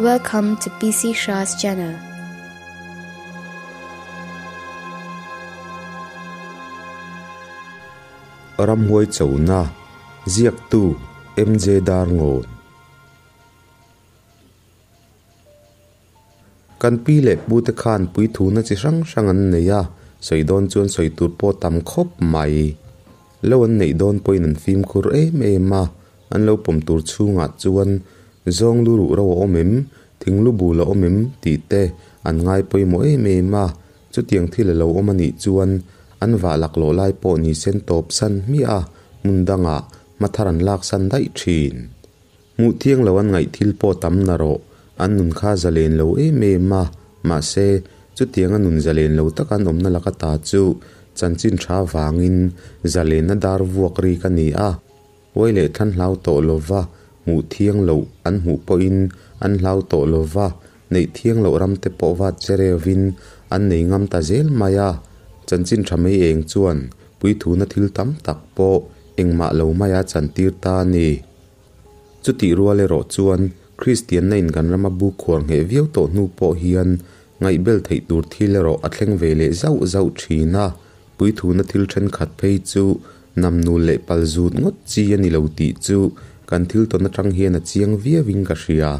Welcome to PC Shah's channel. Ramhuai Chona, Ziaktu, MJ Darngawn. Kan pi leh pu te khan puithuna chi hrang hrang an nei a, sawi dawn chuan sawi tur pawh tam khawp mai. Lo an neih dawn pawhin an fimkhur em em a, an lo pawm tur chhungah chuan zawng lu ruh ro a awm em, thing lu bul a awm em tih te an ngai pawimawh em em a, chutiang thil a lo awm a nih chuan an vah laklawh lai pawh ni sen tawp san hmiah a, hmun dangah hmathar an laksan daih thin. Hmuh thiang lo an ngaih thil pawh tam na rawh, an nun kha zalen lo em em a, mahse, chutianga nun zalen lo taka an awmna laka ta chu chanchin tha vangin zalenna dar vuak ri ka ni a, huai leh thlan hlau tawh lova hmuh thiang loh an hmuh pawhin an hlau tawh lova, neih thiang loh ram te pawh vat che reuhin an nei ngam ta zel mai a, chanchin tha mai eng chuan puithuna thil tam tak pawh engmah lo maia chantir ta a ni. Chutih rual erawh chuan Kristianna in kan rama bu khuar ngheh viau tawh hnu pawh hian ngaihbel theih tur thil erawh a thleng ve leh zauh zauh thin a, puithuna thil thenkhat phei chu namnul leh pal zut ngawt chi a ni lo tih chu kan thil tawn atang hian a chiang viauin ka hria.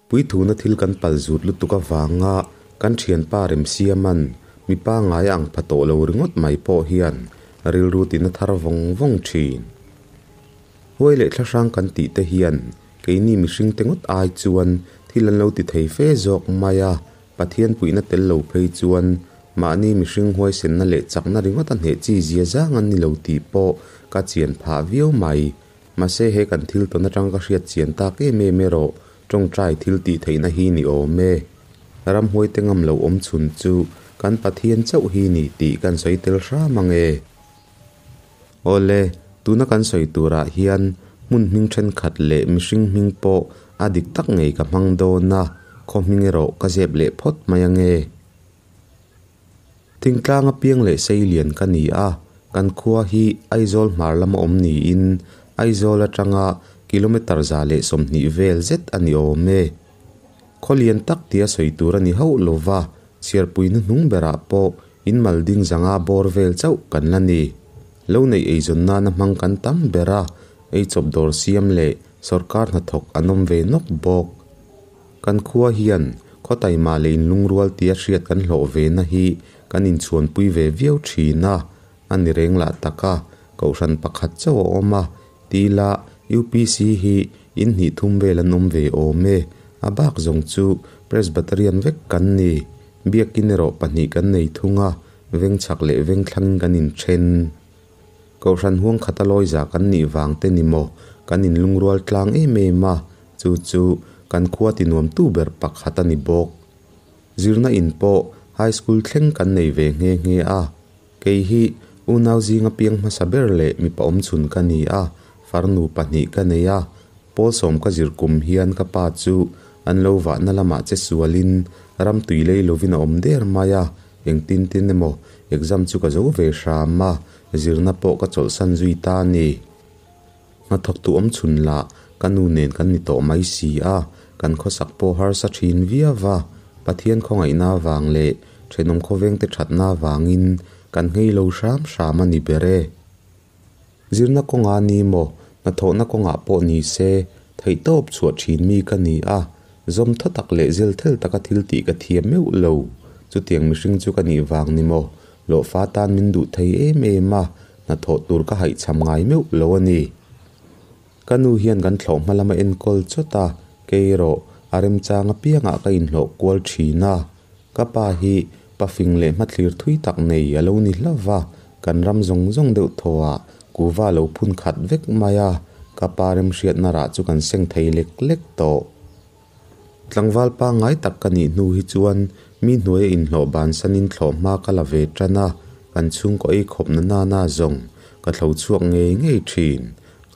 Puithuna thil kan pal zut lutuk avanga kan thianpa Remsiaman mipa ngai a ang pha tawh lo ringawt mai pawh hian rilru tina thar vawng vawng thin. Huai leh thlahrang kan tih te hian keini mihring te ngawt ai chuan thil an lo ti thei fe zawk mai a, Pathian puihna tel lo phei chuan mahni mihring huaisenna leh chakna ringawt a hneh chi zia zang an ni lo tih pawh ka chian phah viau mai. Mahse he kan thil tawn atang ka hriat chian tak em em erawh tawngtai thil tih theihna hi ni awm e. Ramhuai te ngam lo awm chhun chu kan Pathian chauh hi ni tih kan sawi tel hram ang e. Awle, tuna kan sawi turah hian hmun hming thenkhat leh mihring hming pawh a dik tak ngei ka hmang dawn a, khaw hming erawh ka zep leh phawt mai ang e. Thingtlang apiang leh seilian ka ni a, kan khua hi Aizawl hmar lama awm niin Aizawl atanga kilometre 120 vel zet a ni awm e. Khaw lian tak tia sawi tur a ni hauh lova, chhiarpui hnuhnung berah pawh in mal ding zanga bawr vel chauh kan la ni. Lo neih eizawn nana hmang kan tam ber a, eichawp dawr siam leh sawrkar hnathawk an awm ve nawk bawk. Kan khua hian khaw taima leh inlungrual tia hriat kan hlawh ve na hi kan inchhuanpui ve viau thin a, a ni reng lah tak a, kohhran pakhat chauh a awm a, tila UPC hi in hnih thum vel an awm ve awm e, a bak zawng chu Presbyterian vek kan ni, biakin erawh pahnih kan nei thung a, veng chhak leh veng thlangin kan inthen. Kohhran huang khata lawi za kan nih vang te ni maw, kan inlungrual tlang em em a, chu chu kan khua ti nuamtu ber pakhat a ni bawk. Zirna in pawh High School thleng kan nei ve nghe nghe a, kei hi unau zinga piang hmasa ber leh mipa awmchhun ka ni a, farnu pahnih ka nei a, pawl sawm ka zir kum hian ka pa chu an lo vahna lamah che sualin ram tui lei lovin a awm der mai a, Engtin tin emaw exam chu ka zo ve hram a, zirna pawh ka chawlhsan zui ta a ni. Hnathawktu awm chhun lah ka nu nen kan ni tawh mai si a, kan khawsak pawh harsa thin viau va, Pathian khawngaihna avang leh thenawm khawvengte thatna avangin kan nghei lo hram hram a ni ber e. Zirna kawngah ni maw, hnathawhna kawngah pawh ni se, theihtawp chhuah thin mi ka ni a, zawm tha tak leh zel thel taka thil tih ka thiam meuh lo. Chutiang mihring chu ka nih vang ni maw, hlawhfa tan min duh thei em em a, hnathawh tur ka haihchham ngai meuh lo a ni. Ka nu hian kan thlawh hma lama enkawl chawt a, kei erawh a remchang apiangah ka inhlawh kual thin a. Ka pa hi pafing leh hmathlir thui tak nei a lo ni hlauh va, kan ram zawng zawng deuh thawhah kuva lo phun khat vek mai a, ka pa remhriatna rah chu kan seng thei lek lek tawh. Tlangval pangngai tak ka nih hnu hi chuan mi hnuaia inhlawh bansanin thlawh hma ka la ve tan a, kan chhungkaw ei khawpna nana zawng ka thlo chhuak ngei ngei thin.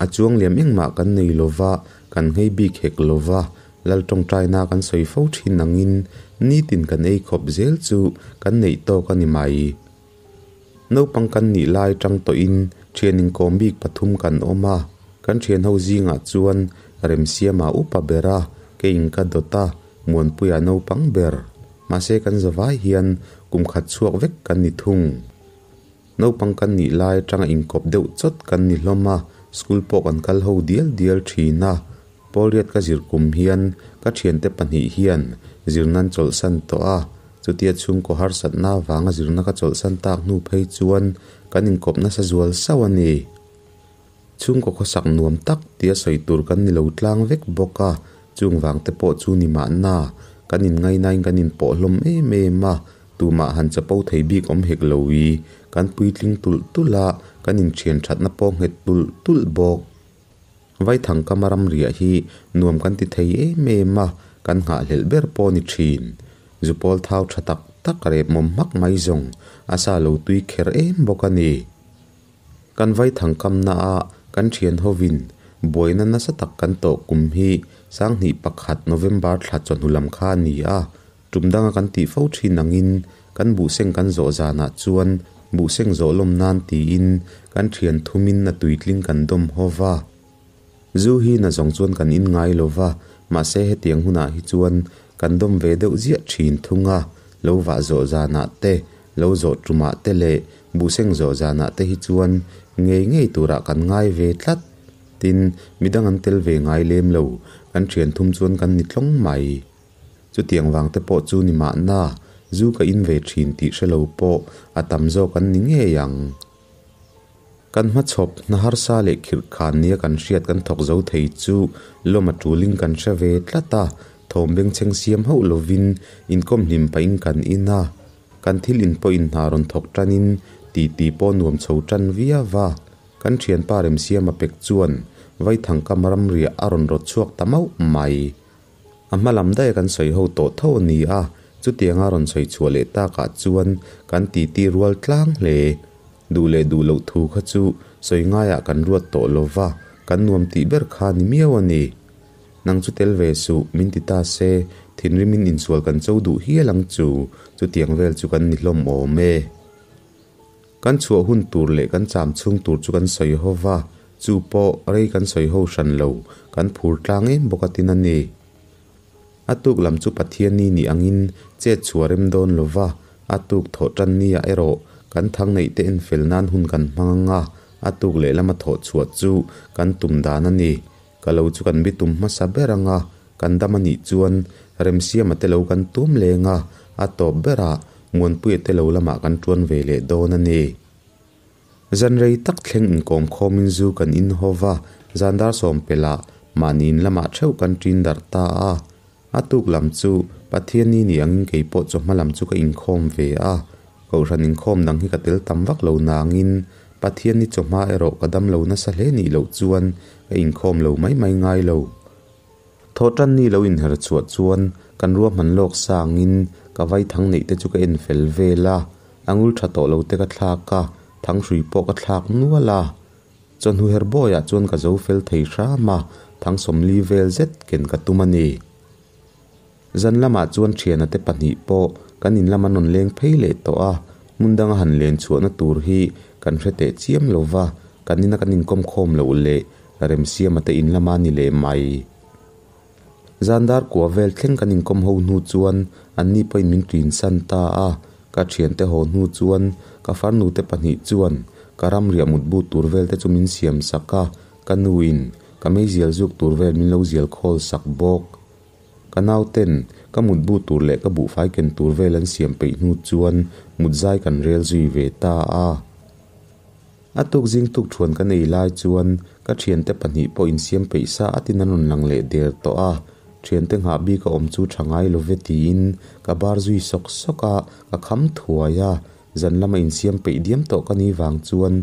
A chuang liam engmah kan nei lova, kan nghei bik hek lova, Lal tawngtaina kan sawi fo thin angin nitin kan ei khawp zel chu kan neih tawk a ni mai. Naupang kan nih lai tang tawhin thian inkawm bik pathum kan awm a, kan thianho zingah chuan Remsiama upa ber a, Keiin ka dawt a, Muanpuia naupang ber. Mahse kan zavai hian kum khat chhuak vek kan ni thung. Naupang kan nih lai atanga inkawp deuh chawt kan ni hlawm a, school pawh kan kal ho dial dial thin a. Pawlriat ka zir kum hian ka thiante pahnih hian zirna an chawlhsan tawh a, chutia chhungkaw harsatna avanga zirna ka chawlhsan tak hnu phei chuan kan inkawp nasa zual sauh a ni. Chhungkaw khawsak nuam tak tia sawi tur kan ni lo tlang vek bawk a, chung vang te pawh chu ni mahna kan inngainain kan inpawh hlawm em em a, tumah han chapo thei bik awm hek lo i, kan puitling tulh tulh a, kan inthian thatna pawh nghet tulh tulh bawk. Vaithangkama ramriah hi nuam kan ti thei em em a, kan nghahhlelh ber pawh a ni thin. Zupawl thau tha tak tak rep mawm hmak mai zawng a sa lo tui kher em bawk a ni. Kan vaithangkamna a kan thian hovin buaina nasa tak kan tawh kum hi Sanghnih pakhat November thla chawhnu lam kha a ni a, tum danga kan tih fo thin angin kan buhseng kan zawh zanah chuan buhseng zawh lawm nan tiin kan thian thumin a tuitling kan dawm ho va. Zu hi na zawng chuan kan in ngai lo va, mahse hetiang hunah hi chuan kan dawm ve deuh ziah thin thung a, lo vah zawh zanah te, lo zawh tumah te leh buhseng zawh zanah te hi chuan ngei ngei turah kan ngai ve tlat. Tin, midang an tel ve ngai lem lo, kan thian thum chuan kan ni tlawng mai. Chutiang vang te pawh chu ni mahna, zu ka in ve thin tih hre lo pawh a tam zawk an ni ngei ang. Kan hmachhawp hna harsa leh khirh khan nia kan hriat kan thawk zo thei chu lawm a tuling kan hre ve tlat a, thawm bengchheng siam hauh lovin inkawm hlim pahin kan in a, kan thil in pawh in hna rawn thawk tanin titi pawh nuam chho tan viau a, kan thianpa Remsiama pek chuan Vaithangkam ramriah a rawn rawt chhuak ta mauh mai. A hma lam daih a kan sawi ho tawh tho a ni a, chutianga rawn sawi chhuah leh takah chuan kan titi rual tlang hle. Duh leh duh loh thu kha chu sawi ngaiah kan ruat tawh lo va, kan nuam tih ber kha ni miau a ni. Nang chu tel ve suh, min ti ta se, thinrimin insual kan cho duh hial ang chu, chutiang vel chu kan ni hlawm awm e. Kan chhuah hun tur leh kan cham chhung tur chu kan sawi ho va, chu pawh rei kan sawi ho hran lo, kan phur tlang em bawk a tin a ni. A tuk lam chu Pathianni nih angin chet chhuah rem dawn lo va, a tuk thawh tan nia erawh kan thang neih te enfel nan hun kan hmang ang a, a tuk lehlam a thawh chhuah chu kan tum dan a ni. Ka lo chu kan bitum hmasa ber ang a, kan dam a nih chuan Remsiama te lo kan tum leng a, a tawp berah Muanpuia te lo lamah kan tuan ve leh dawn a ni. Zan rei tak thleng inkawm khawmin zu kan in haw va, zan dar sawm pelh ah mahni in lamah theuh kan ṭin darh ta a. A tuk lam chu Pathianni ni angin kei pawh chawhma lam chu ka inkhawm ve a, Kohhran inkhawm dang hi ka tel tam vak lo nangin Pathianni chawhma erawh ka dam lo nasa hle nih loh chuan ka inkhawm lo mai mai ngai lo. Thawhtanni lo inher chhuah chuan kan ruahman lawk sangin ka vaithang neih te chu ka en fel vel a, a ngul tha tawh lo te ka thlak a, thanghrui pawh ka thlak nual a. Chawhnu her bawiah chuan ka zo fel thei hram a, thang sawmli vel zet ken ka tum a ni. Zan lamah chuan thiana te pahnih pawh kan in lam an rawn leng phei leh tawh a, hmun danga han len chhuahna tur hi kan hre teh chiam lo va, kan ina kan inkawm khawm loh leh Remsiama te in lama ni leh mai. Zan dar kua vel thleng kan inkawm ho hnu chuan anni pawhin min ṭinsan ta a, ka thiante haw hnu chuan ka farnu te pahnih chuan ka ramriah mutbu tur vel te chu min siam sak a, ka nuin ka meizial zuk tur vel min lo zial khawl sak bawk. Ka nauten ka mutbu tur leh ka buhfai ken tur vel an siam peih hnu chuan mutzai kan rel zui ve ta a. A tuk zing tuk thuan kan ei lai chuan ka thiante pahnih pawh insiam peih sa atin an rawn lang leh der tawh a, thiante nghah bik a awm chu tha ngai lo ve tiin ka bar zui sawk sawk a, ka kham thuai a, zan lama insiam peih diam tawh ka ni vang chuan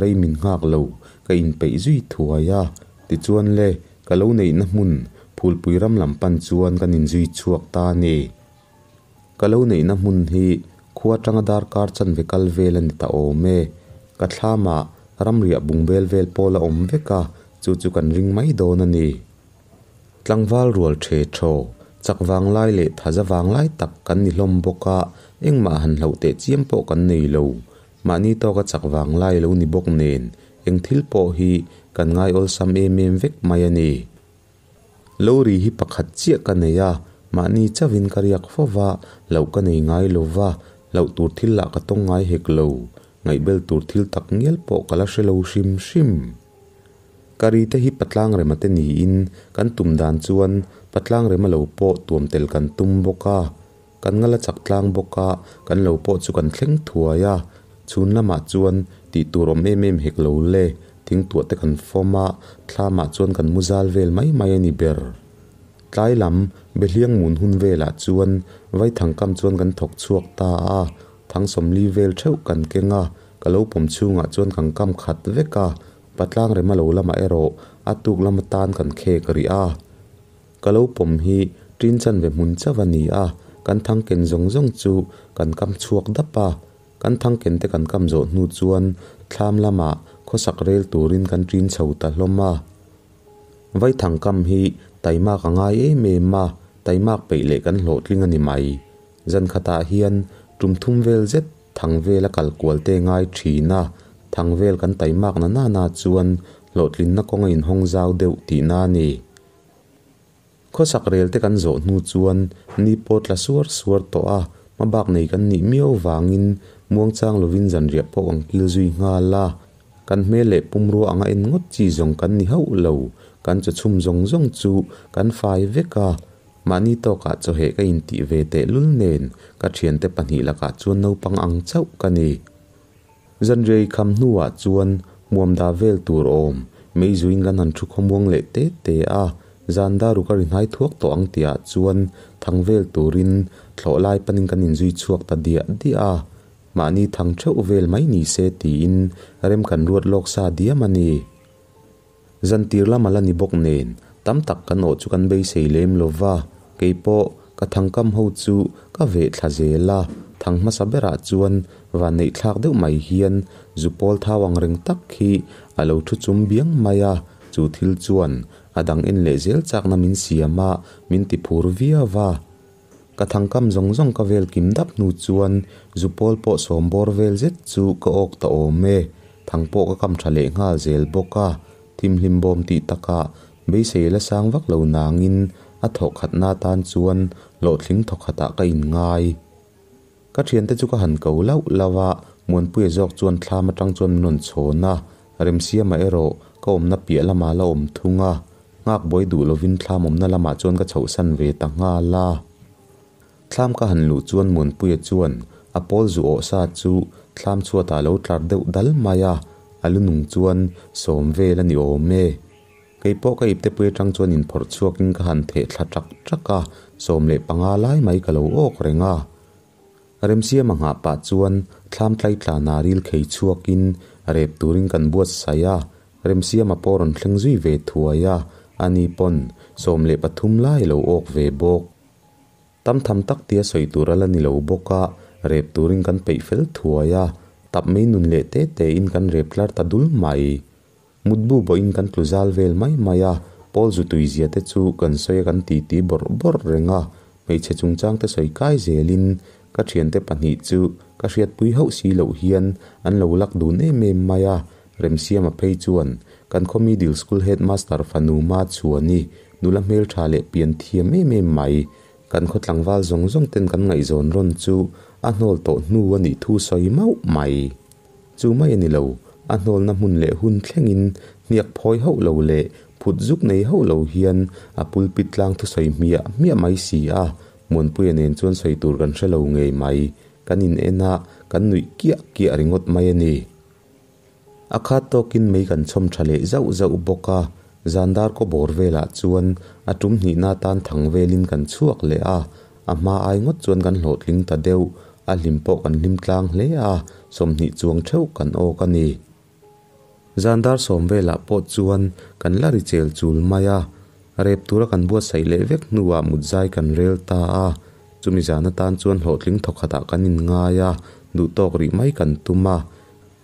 rei min nghak lo, ka inpeih zui thuai a, tichuan le ka lo neihna hmun Phulpui ram lam pan chuan kan inzui chhuak ta a ni. Ka lo neihna hmun hi khua atanga darkar chanve kal vel a ni ta awm e. Ka thlamah ramriah bungbel vel pawl a awm vek a, chu chu kan ring mai dawn a ni. Tlangval rual the thaw, chak vang lai leh thaza vang lai tak kan ni hlawm bawk a, engmah han hlauh teh chiam pawh kan nei lo. Mahni tawka chak vang lai lo ni bawk nen, eng thil pawh hi kan ngai awlsam em em vek mai a ni. Lori hi pakhat chiah ka nei a, mahni chauhin ka riak fo va, hlauh ka nei ngai lo va, hlauh tur thil lah ka tawng ngai hek lo, ngaihbel tur thil tak ngial pawh ka la hre lo hrim hrim. Ka ri te hi patlang rema te niin kan tum dan chuan patlang rema lo pawh tuam tel kan tum bawk a, kan ngala chak tlang bawk a, kan lo pawh chu kan thleng thuai a, chhun lamah chuan tih tur awm em em hek lo le, thingtuah te kan fawm a, thlamah chuan kan mu zal vel mai mai a ni ber. Tlai lam Behliang mun hun velah chuan Vaithangkam chuan kan thawk chhuak ta a, Thangsawmli vel theuh kan keng a, ka lo pawm chhungah chuan kan kam khat vek a, Patlang rema lo lamah erawh a tuk lam atan kan khek rih a. Ka lo pawm hi ṭin chanve hmun chauh a ni a, kan thangken zawng zawng chu kan kam chhuak dap a. Kan thangken te kan kam zawh hnu chuan thlam lamah khawsak rel turin kan ṭin chho ta hlawm a. Vaithangkam hi taimak a ngai em em a, taimak peih leh kan hlawhtling a ni mai. Zan khatah hian tum thum vel zet thang vel a kal kual te ngai thin a, thang vel kan taimak na nana chuan hlawhtlinna kawng a inhawng zau deuh tihna a ni. Khawsak rel te kan zawh hnu chuan ni pawh tla suar suar tawh a, hmabak nei kan nih miau vangin muangchang lovin zanriah pawh kan kil zui nghal a, kan hmel leh pumrua anga en ngawt chi zawng kan ni hauh lo, kan chawchhum zawng zawng chu kan fai vek a, Mahni tawkah chawheh ka intih ve tehlul nen ka thiante pahnih lakah chuan naupang ang chauh ka ni. Zanriai kham hnuah chuan hmuamda vel tur awm meizuiin kan han thu khawmuang leh te te a, zan daru ka ri hnai thuak tawh ang tihah chuan thang vel turin thlawh lai panin kan inzui chhuak ta diah diah a, mahni thang theuh vel mai ni se tiin rem kan ruat lawk sa diam a ni. Zantir lam a la ni bawk nen, tam tak kan awh chu kan beisei lem lo va, kei pawh ka thangkam ho chu ka veh thla zel a, thang hmasa berah chuan vanneih thlak deuh mai hian zu pawl thau ang reng tak hi a lo thu chum biang mai a, chu thil chuan a dang en leh zel chakna min siam a, min ti phur viau va. Ka thangkam zawng zawng ka vel kim dap hnu chuan zu pawl pawh sawm bawr vel zet chu ka awk ta awm e. Thang pawh ka kam tha leh nghal zel bawk a, thimhlim bawm tih takah beisei la sang vak lo nangin a thawhkhatna atan chuan hlawhtling thawkhatah ka inngai. Ka thiante chu ka han ko lauh lauh a, Muanpuia zawk chuan thlam atang chuan min rawn chhawn a, Remsiama erawh ka awmna piah lamah la awm thung a, nghak buai duh lovin thlam awmna lamah chuan ka chhohsan ve ta nghal a. Thlam ka han luh chuan Muanpuia chuan a pawl zu awh sa chu thlam chhuatah a lo tlar deuh dal mai a, a lu nung chuan sawm vel a ni awm e. Kei pawh ka iptepui atang chuan inphawrh chhuakin ka han theh thla ṭak ṭak a, 15 lai mai ka lo awk reng a. Remsiama nghah pah chuan thlam tlai tlanah ril khei chhuakin rep turin kan buatsaih a, Remsiama pawh rawn thleng zui ve thuai a, ani pawn 13 lai a lo awk ve bawk. Tam tham tak tia sawi tur a la ni lo bawk a, rep turin kan peih fel thuai a, tap mei nun leh te tein kan rep tlar ta dul mai. Mutbu bawhin kan tlu zal vel mai mai a, Paul zu tuizia te chu kan sawi a kan titi bawrh bawrh reng a, hmeichhe chungchang te sawi kai zelin ka thiante pahnih chu ka hriatpui hauh si loh hian an lo lak dun em em mai a, Remsiama phei chuan kan khaw middle school headmaster fanu Ma Chhuani nula hmeltha leh pian thiam em em mai, kan khaw tlangval zawng zawng ten kan ngaihzawn rawn chu a hnawl tawh hnu a nih thu sawi mauh mai. Chu mai a ni lo, a hnawlna hmun leh hun thlengin hniak phawi hauh lo leh phut zuk nei hauh lo hian a pulpit tlang thusawi hmiah hmiah mai si a, Muanpuia nen chuan sawi tur kan hre lo ngei mai, kan in en a, kan nuih kiah kiah ringawt mai a ni. A khat tawkin mei kan chhawm tha leh zauh zauh bawk a, zan dar kaw bawr velah chuan a tum hnihna tan thang velin kan chhuak leh a, a hma ai ngawt chuan kan hlawhtling ta deuh, a hlim pawh kan hlim tlang hle a, 20 chuang theuh kan awk a ni. Zan dar sawm velah pawh chuan kan la ri chel chul mai a, rep tura kan buatsaih leh vek hnuah mutzai kan rel ta a, chumi zan atan chuan hlawhtling thawkhatah kan inngai a, duhtawk rih mai kan tum a.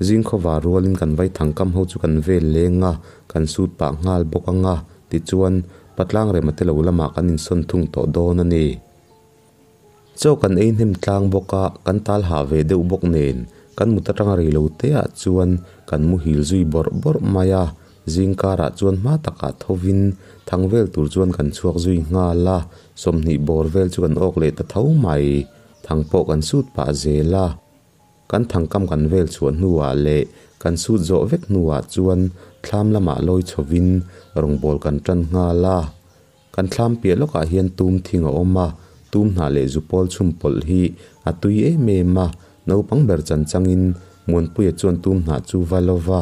Zing khawvar rualin kan vai thangkam ho chu kan vel leng a, kan sut pah nghal bawk ang a, tichuan Patlang rema te lo lamah kan insawn thung tawh dawn a ni. Chaw kan ei hnem tlang bawk a, kan tal hah ve deuh bawk nen, kan mut atanga rei lo te ah chuan kan muhil zui bawrh bawrh mai a. Zingkarah chuan hma takah thovin thang vel tur chuan kan chhuak zui nghal a, sawmhnih bawr vel chu kan awk leh ta tho mai. Thang pawh kan sut pah zel a. Kan thangkam kan vel chhuah hnuah leh kan sut zawh vek hnuah chuan thlam lamah lawi chhovin rawngbâwl kan tan nghal a. Kan thlam piah lawkah hian tum thing a awm a, tum hnah leh zupawl chhum pawlh hi a tui em em a, naupang ber chan changin Muanpuia chuan tum hnah chu va lo va,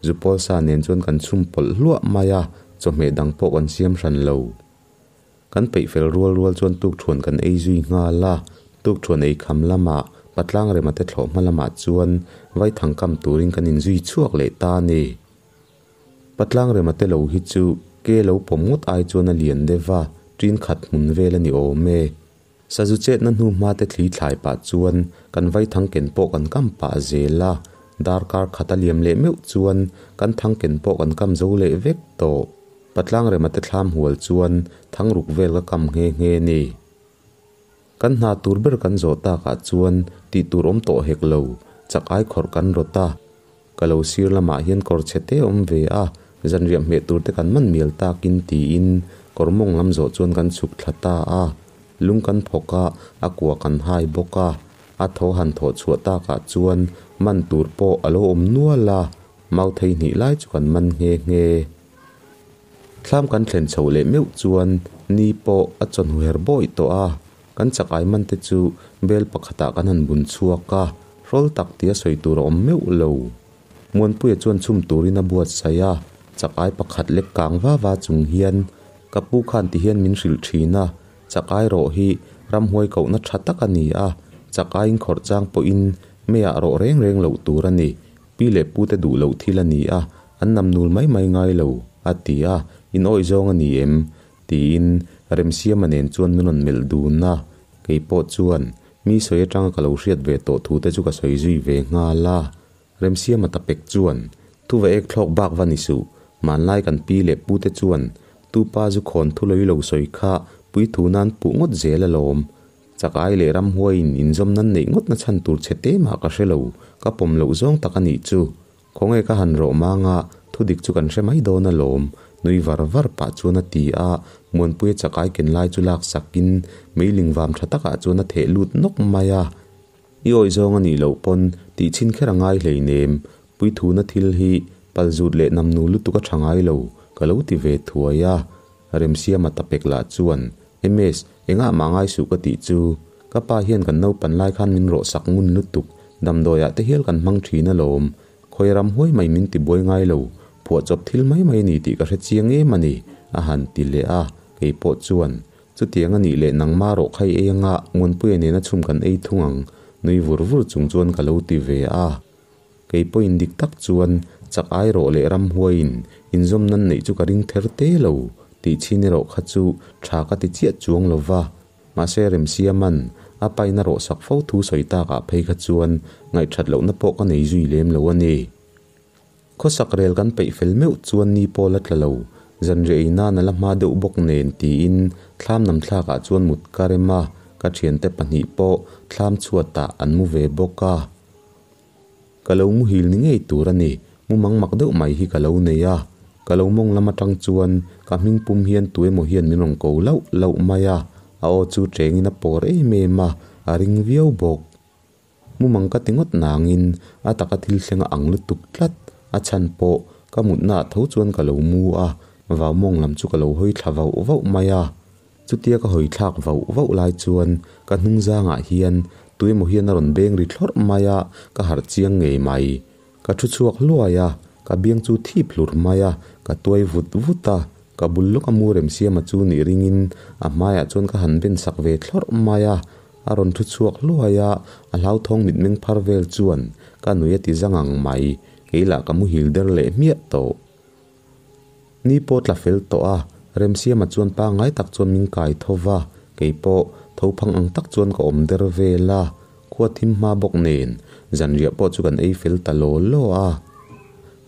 zupawl sa nen chuan kan chhum pawlh hluah mai a, chawhmeh dang pawh kan siam hran lo. Kan peih fel rual rual chuan tukthuan kan ei zui nghal a, tukthuan ei kham lamah Patlang rema te thlawh hma lamah chuan vaithang kam turin kan inzui chhuak leh ta a ni. Patlang rema te lo hi chu ke lo pawm ngawt ai chuan a lian deuh va, ṭin khat hmun vel a ni awm e. Sazu chetna hnu hma te thli thlai pah chuan kan vaithang ken pawh kan kam pah zel a, darkar khat a liam leh meuh chuan kan thang ken pawh kan kam zo leh vek tawh. Patlang rema te thlam hual chuan thang ruk vel ka kam nghe nghe ni. Kan hna tur ber kan zawh takah chuan tih tur awm tawh hek lo, chak ai khawrh kan rawt a. Ka lo sir lamah hian kawr chhe te awm ve a, zanriah hmeh tur te kan man mial takin tiin kawr mawng lam zawh chuan kan chhuk thla ta a. Lung kan phawk a, a kua kan hai bawk a. A thaw han thawh chhuah takah chuan man tur pawh a lo awm nual a, mau thei hnih lai chu kan man nghe nghe. Thlam kan thlen chhoh leh meuh chuan ni pawh a chawhnu her bawih tawh a, kan chakai man te chu bel pakhatah kan han bun chhuak a, hrawl tak tia sawi tur a awm meuh lo. Muanpuia chuan chhum turin a buatsaih a, chakai pakhat lek kang va va chung hian ka pu khan ti hian min hrilh thin a, chakai rawh hi ramhuai kohna tha tak a ni a, chakai inkhawrh chang pawhin meiah rawh reng reng loh tur a ni, Pi leh pu te duh loh thil a ni a, an nam nul mai mai ngai lo, a ti a, in awih zawng a ni em? tiin Remsiama nen chuan min rawn melh dun a, kei pawh chuan mi sawi atanga ka lo hriat ve tawh thu te chu ka sawi zui ve nghal a. Remsiama ta pek chuan, Thu va ek thlawk bak va ni suh, hmanlai kan pi leh pu te chuan tu pa zu khawn thu loi lo sawi kha pui thu nan puh ngawt zel alawm, Chakai leh ramhuaiin inzawm nan neih ngawt na chhan tur che te mah ka hre lo, ka pawm loh zawng tak a nih chu. Khawnge ka han rawh mang a, thudik chu kan hre mai dawn alawm, nui var var pah chuan a ti a, Muanpuia chakai ken lai chu lak sakin meiling vam tha takah chuan a theh lut nawk mai a. I awih zawng a nih loh pawn tih chhin kher a ngai hleinem, puithuna thil hi palzut leh namnu lutuk a tha ngai lo, ka lo ti ve thuai a. Remsiama tapek lah chuan, MS, engah mah ngai suh ka tih chu. Ka pa hian kan naupan lai khan min rawh sak ngun lutuk, damdawiah te hial kan hmang thin alawm. Khawi ram huai mai min ti buai ngai lo, phuahchawp thil mai mai a ni tih ka hre chiang em a ni, a han ti leh a. Kei pawh chuan, Chutiang a nih leh nangma rawh khai ei anga Muanpuia nena chhum kan ei thung ang, nui vur vur chung chuan ka lo ti ve a. Kei pawhin dik tak chuan chak ai rawh leh ramhuaiin inzawm nan neih chu ka ring ther te lo tih chhin erawh kha chu tha ka ti chiah chuang lo va. Mahse Remsiaman a paina rawh sak fo thu sawi takah phei kha chuan ngaihthat lohna pawh ka nei zui lem lo a ni. Khawsak rel kan peih fel meuh chuan ni pawl a tla lo, zanriah ei nan a la hma deuh bawk nen tiin thlam nam thlakah chuan mut ka rem a, ka thiante pahnih pawh thlam chhuatah an mu ve bawk a. Ka lo muhil ni ngei tur a ni, mumang mak deuh mai hi ka lo nei a. Ka lo mawng lam atang chuan ka hming pum hian tu emaw hian min rawn ko lauh lauh mai a, a aw chu chengin a pawr em em a, a ring viau bawk. Mumang ka ti ngawt nangin a taka thil thleng a ang lutuk tlat, a chhan pawh ka mutna ah tho chuan ka lo mu a, vau mawng lam chu ka lo hawi thla vauh vauh mai a. Chutia ka hawi thlak vauh vauh lai chuan ka hnung zangah hian tuemaw hian a rawn beng ri thlawrh mai a, ka harh chiang ngei mai. Ka thu chhuak hluai a, ka biang chu thip hlur mai a, ka tuai vut vut a, ka bul lawk a mu remsiama chu nih ringin a hmaiah chuan ka han ben sak ve thlawrh mai a. A rawn thu chhuak hluai a, a hlauthawng mitmeng phar vel chuan ka nui a ti zang ang mai, kei lah ka muhil der leh hmiah tawh. Ni pawh tla fel tawh a, Remsiama chuan pangngai tak chuan min kai tho va, kei pawh tho phang ang tak chuan ka awm der vel a, khua thim hma bawk nen zanriah pawh chu kan ei fel ta law law a.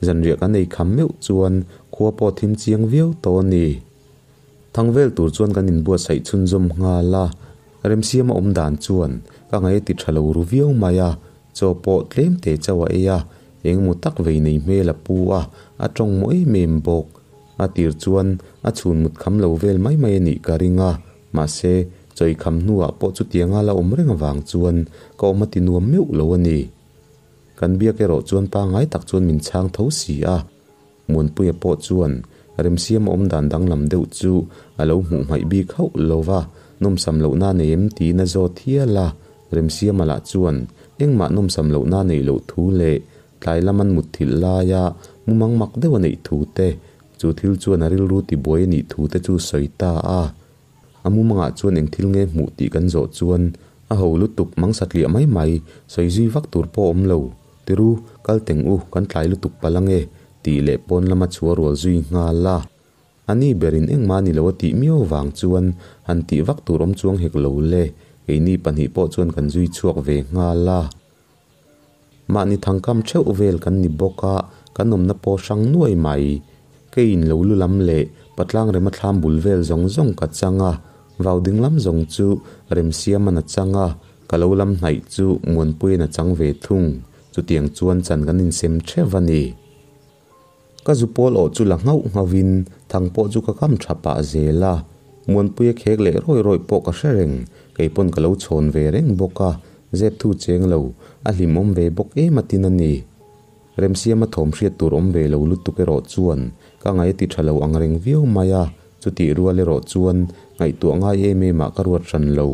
Zanriah kan ei kham meuh chuan khua pawh thim chiang viau tawh a ni. Thang vel tur chuan kan inbuatsaih chhunzawm nghal a, Remsiama awm dan chuan ka ngaih a ti tha lo ru viau mai a, chaw pawh tlem te chauh a ei a. Eng emaw tak vei nei hmel a pu a, a tawng maw em em bawk. A tir chuan a chhun mut kham lo vel mai mai a nih ka ring a, mahse, chawi kham hnuah pawh chutianga la awm reng avang chuan ka awm a ti nuam meuh lo a ni. Kan biak erawh chuan pangngai tak chuan min chhang tho si a. Muanpuia pawh chuan remsiam awm dan danglam deuh chu a lo hmuh hmaih bik hauh lo va, nawmsam lohna nei em tiin a zawt hial a. Remsiama lah chuan engmah nawmsam lohna neih loh thu leh tlai lam an mutthilh laia mumang mak deuh a neih thu te, chu thil chuan a rilru tibuai a nih thu te chu sawi ta a. A mumangah chuan eng thil nge hmuh tih kan zawh chuan a ho lutuk mang satliah mai mai, sawi zui vak tur pawh awm lo. Tiru, kal teng u, kan tlai lutuk palh ange, tih leh pawn lama chhuah rual zui nghal a. A ni berin engmah ni lo a tih miau vang chuan han tih vak tur awm chuang hek lo le, keini pahnih pawh chuan kan zui chhuak ve nghal a. Mahni thangkam theuh vel kan ni bawk a, kan awmna pawh hrang nuai mai. Keiin lo lu lam leh patlang rema thlam bul vel zawng zawng ka chang a, vau ding lam zawng chu Remsiaman a chang a, ka lo lam hnaih chu Muanpuiin a chang ve thung. Chutiang chuan chan kan insem theuh a ni. Ka zu pawl awh chu la nghauh nghauhin thang pawh chu ka kam tha pah zel a, Muanpuia khek leh rawi rawi pawh ka hre reng, kei pawn ka lo chhawn ve reng bawk a, zep thu cheng lo, a hlimawm ve bawk em a tin a ni. Remsiama thawm hriat tur awm ve lo lutuk erawh chuan ka ngaih a ti tha lo ang reng viau mai a, chutih rual erawh chuan ngaihtuah ngai em em ah ka ruat hran lo.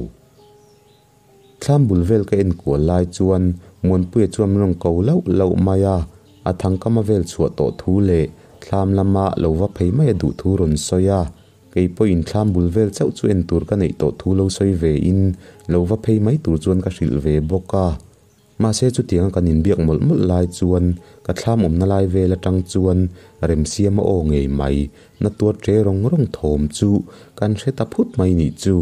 Thlam bul vel ka en kual lai chuan Muanpuia chuan min rawn ko lauh lauh mai a, a thangkama vel chhuah tawh thu leh thlam lama lo va phei mai a duh thu rawn sawi a, kei pawhin thlam bul vel chauh chu en tur ka neih tawh thu lo sawi ve in lo va phei mai tur chuan ka hrilh ve bawk a. Mahse chutianga kan inbiak mawlh mawlh lai chuan ka thlam awmna lai vel atang chuan Remsiama aw ngei mai na tuar ṭe rawng rawng thawm chu kan hre ta phut mai nih chu.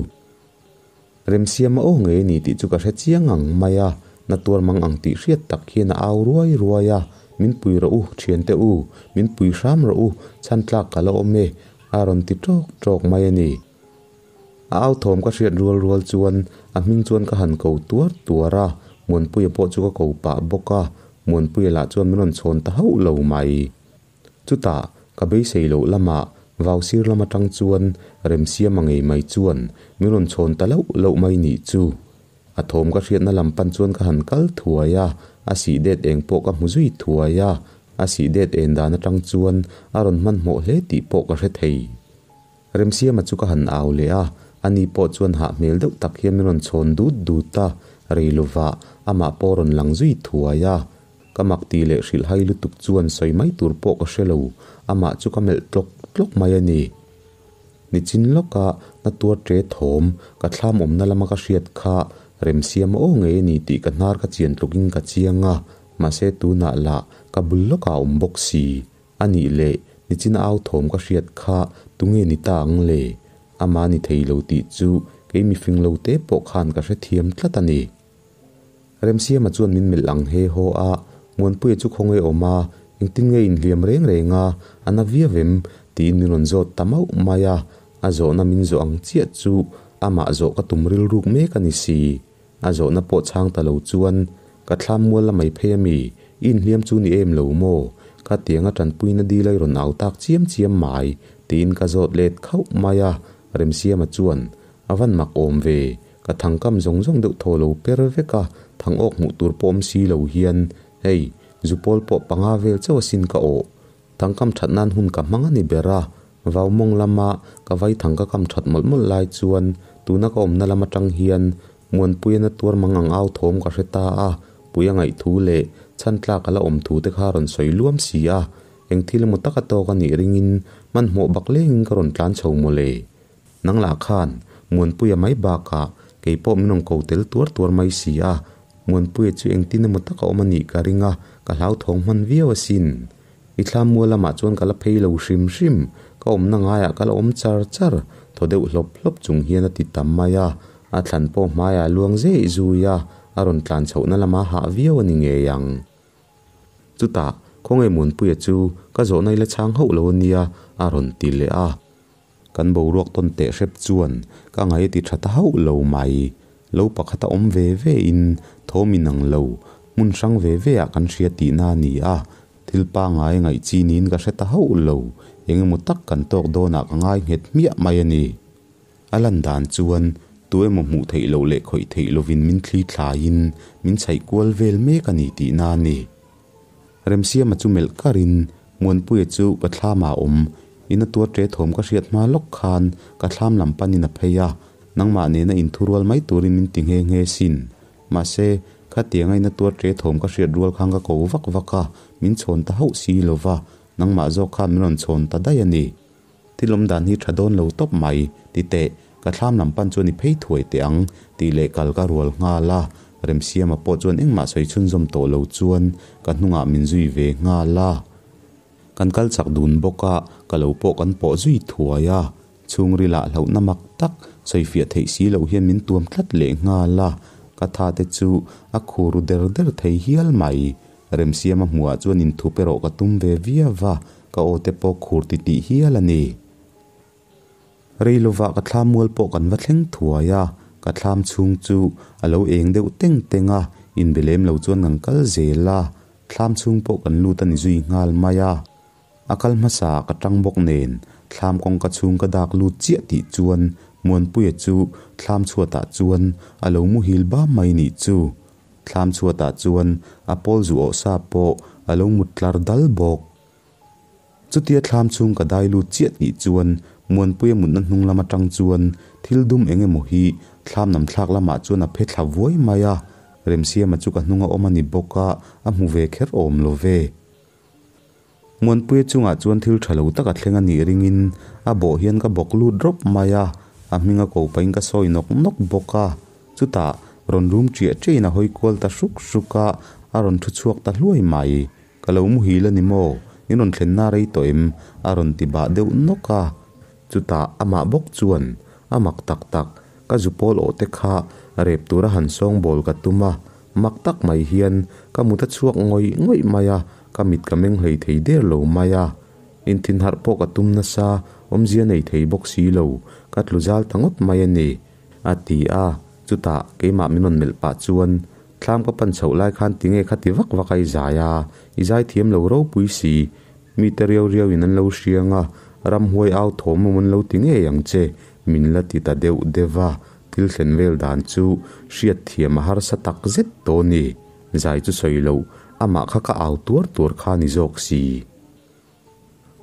Remsiama aw ngei a ni tih chu ka hre chiang ang mai a, na tuar mang ang tih hriat tak hian a au ruai ruai a, Min pui rawh u, thiante u, min pui hram rawh u, chhan tlak ka la awm e, a rawn ti ṭawk ṭawk mai a ni. A au thawm ka hriat rual rual chuan a hming chuan ka han ko tuar tuar a, Muanpuia pawh chu ka ko pah bawk a, Muanpuia lah chuan min rawn chhawn ta hauh lo mai. Chutah, ka beisei loh lamah vau sir lam atang chuan Remsiama ngei mai chuan min rawn chhawn ta loh loh mai nih chu. A thawm ka hriatna lam pan chuan ka han kal thuai a, a sih det eng pawh ka hmu zui thuai a, a sih det en dan atang chuan a rawn hmanhmawh hle tih pawh ka hre thei. Remsiama chu ka han au leh a, ani pawh chuan hah hmel deuh tak hian min rawn chhawn dut dut a, rei lovah amah pawh rawn lang zui thuai a. Ka mak tih leh hrilh hai lutuk chuan sawi mai tur pawh ka hre lo, amah chu ka melh tlawk tlawk mai a ni. Nichin lawka na tuar ṭe thawm ka thlam awmna lama ka hriat kha Remsiama aw ngei a ni tih ka hnar ka chian tlukin ka chiang a, mahse tunah lah ka bul lawkah a awm bawk si. A nih leh, nichin au thawm ka hriat kha tunge ni ta ang le? Amah ni thei lo tih chu kei mifing lo te pawh khan ka hrethiam tlat a ni. Remsiama chuan min melh ang he haw a, Muanpuia chu khawnge awm a, engtin nge inhliam reng reng a, a na viau em? tiin min rawn zawt ta mauh mai a, a zawhna min zawh ang chiah chu amah zawh ka tum rilruk mek a ni si. A zawhna pawh chhang ta lo chuan, Ka thlam mual la mai phei a mi? I inhliam chu ni em lo maw? Ka tianga tanpuina dil a i rawn au tak chiam chiam mai, tiin ka zawt let khauh mai a. Remsiama chuan, A van mak awm ve, ka thangkam zawng zawng deuh thaw lo per vek a, thang awk hmuh tur pawh awm si lo hian, hei, zupawl pawh panga vel chauh asin ka awh. Thangkam that nan hun ka hmang a ni ber a, vau mawng lama ka vai thang ka kam that mawlh mawlh lai chuan tuna ka awmna lam atang hian Muanpuia na tuar mang ang au thawm ka hre ta a, pui a ngaih thu leh chhan tlak a la awm thu te kha a rawn sawi luam si a, eng thil emaw taka tawk a nih ringin hmanhmawh bak lengin ka rawn tlan chho mawle. Nang lah khan Muanpuia mai bakah kei pawh min rawn ko tel tuar tuar mai si a, Muanpuia chu engtin emaw taka awm a nih ka ring a, ka hlauthawng hman viau asin. I thlam mual lamah chuan ka la phei lo hrim hrim, ka awmna ngaiah ka la awm char char, thaw deuh hlawp hlawp chung hian a ti tam mai a, a thlan pawh hmaiah luang zeih zui a, a rawn tlan chhohna lama hah viau a ni ngei ang. Chutah, khawnge Muanpuia chu ka zawhna i la chhang hauh lo a nia, a rawn ti leh a. Kan boruak tawn teh hrep chuan ka ngaih a ti tha ta hauh lo mai. Lo pakhat a awm ve ve in thawm inang lo. Hmun hrang ve ve ah kan hria tihna a ni a, thil pangngai a ngaih chi niin ka hre ta hauh lo. Eng emaw tak kan tawk dawnah ka ngai nghet hmiah mai a ni. A lan dan chuan tu emaw hmuh theih loh leh khawih theih lovin min thli thlaiin min chhaih kual vel mek a ni tihna a ni. Remsiama chu melh karin Muanpuia chu ka thlamah a awm. Ina tuar ṭe thawm ka hriat hma lawk khan ka thlam lam panin a phei a, nangmah nena inthurual mai turin min ti nghe nghe sin. Mahse, khatianga ina tuar ṭe thawm ka hriat rual khan ka ko vak vak a, min chhawn ta hauh si lo va, nangmah zawk khan min rawn chhawn ta daih a ni. Thil awm dan hi ṭha dawn lo tawp mai, ti teh, ka thlam lam pan chuan i phei thuai teh ang, tih leh kal ka rual nghal a, Remsiama pawh chuan engmah sawi chhunzawm tawh lo chuan ka hnungah min zui ve nghal a. Kan kal chak dun bawk a, ka lo pawh kan pawh zui thuai a, chhungril ah hlauhna mak tak sawifiah theih si loh hian min tuam tlat leh nghal a, ka tha te chu a khur ru der der thei hial mai. Remsiama hmuhah chuan inthup erawh ka tum ve viau va, ka aw te pawh khur titih hial a ni. Rei lovah ka thlam mual pawh kan va thleng thuai a, ka thlam chhung chu a lo eng deuh teng teng a, inbe lem lo chuan kan kal zel a, thlam chhung pawh kan lut a ni zui nghal mai a. A kal hmasa ah ka tang bawk nen, thlam kawngka chhung ka dak lut chiah tih chuan Muanpuia chu thlam chhuatah chuan a lo muhil bam mai nih chu. Thlam chhuatah chuan a pawl zu awh sa pawh a lo mut tlar dal bawk. Chutia thlam chhung ka dai lut chiah tih chuan Muanpuia mutna hnung lam atang chuan thil dum eng emaw hi thlam nam thlak lamah chuan a phe thla vuai mai a, Remsiama chu ka hnunga awm a ni bawk a, a hmu ve kher awm lo ve. Muanpuia chungah chuan thil tha lo tak a thleng a nih ringin a bawh hian ka bawk lut rawp mai a, a hminga ko pahin ka sawi nawk nawk bawk a. Chutah rawn rum ṭiah ṭiahin a hawi kual ta hruk hruk a, a rawn thu chhuak ta hluai mai. Ka lo muhil a ni maw? In rawn thlenna rei tawh em? A rawn ti bah deuh nawk a. Chutah amah bawk chuan a mak tak tak, ka zupawl awh te kha rep tura han sawngbawl ka tum a, mak tak mai hian ka mut a chhuak ngawih ngawih mai a, ka mit ka meng hlei thei der lo mai a. Inthinharh pawh ka tum nasa, awmzia nei thei bawk si lo, ka tlu zal ta ngawt mai a ni, a ti a. Chutah keimah min rawn melh pah chuan Thlam ka pan chhoh lai khan tinge kha ti vak vak a i zai a, i zai thiam lo ropui si, mite riau riau in an lo hriang a, ramhuai au thawm awm an lo ti ngei ang che, min la ti ta deuh deuh a, thil thlen vel dan chu hriat thiam a harsa tak zet tawh ni, zai chu sawi loh, amah kha ka au tuar tuar kha ni zawk si.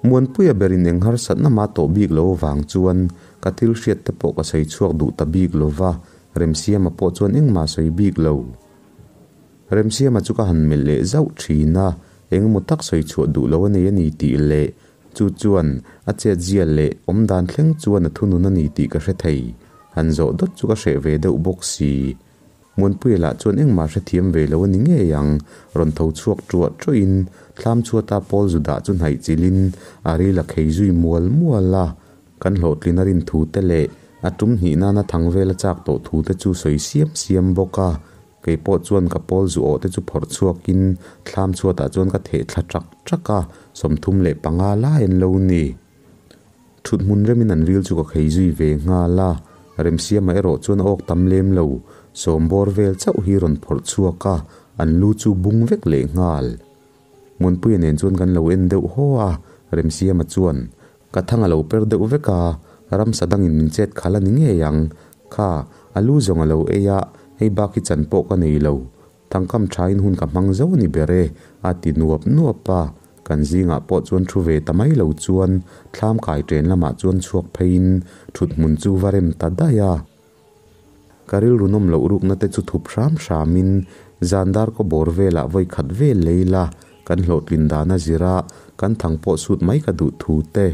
Muanpuia berin eng harsatna mah tawh bik lo avang chuan ka thil hriat te pawh ka sawi chhuak duh ta bik lo va, Remsiama pawh chuan engmah sawi bik lo. Remsiama chu ka han melh leh zauh thin a, engemaw tak sawi chhuah duh lo a nei a ni tih leh chu chuan a chetzia leh awmdan thleng chuan a thunun a ni tih ka hre thei. Han zawh dawt chu ka hreh ve deuh bawk si. Muanpuia lah chuan engmah hrethiam ve lo a ni ngei ang, rawn tho chhuak ṭuah ṭuahin thlam chhuata Paul Judah chu hnaih chilhin a ril a khei zui mual mual a, kan hlawhtlin a rin thu te leh a tum hnih nana thang vel a chak tawh thu te chu sawi siam siam bawk a, kei pawh chuan ka Paul zu awh te chu phawrh chhuakin thlam chhuatah chuan ka theh thla ṭak ṭak a, 35 lai an lo ni. Thut hmun remin an ril chu ka khei zui ve nghal a, Remsiama erawh chuan a awk tam lem lo, sawmbawr vel chauh hi rawn phawrh chhuak a, an lu chu bung vek leh nghal. Muanpuia nen chuan kan lo en deuh haw a, Remsiama chuan, Ka thang a lo per deuh vek a, ramsa dangin min chet khalh a ni ngei ang, kha, a lu zawng a lo ei a, hei bak hi chan pawh ka nei lo, Thangkam thain hun ka hmang zo a ni ber e, a ti nuap nuap a. Kan zingah pawh chuan thu ve ta mai lo chuan thlam kai ṭen lamah chuan chhuak pheiin ṭhut hmun chu va rem ta daih a. Ka rilru nawm loh rukna te chu thup hram hramin zan dar kaw bawr velah vawi khat vel lei la, kan hlawhtlin dan a zir a, kan thang pawh sut mai ka duh thu te,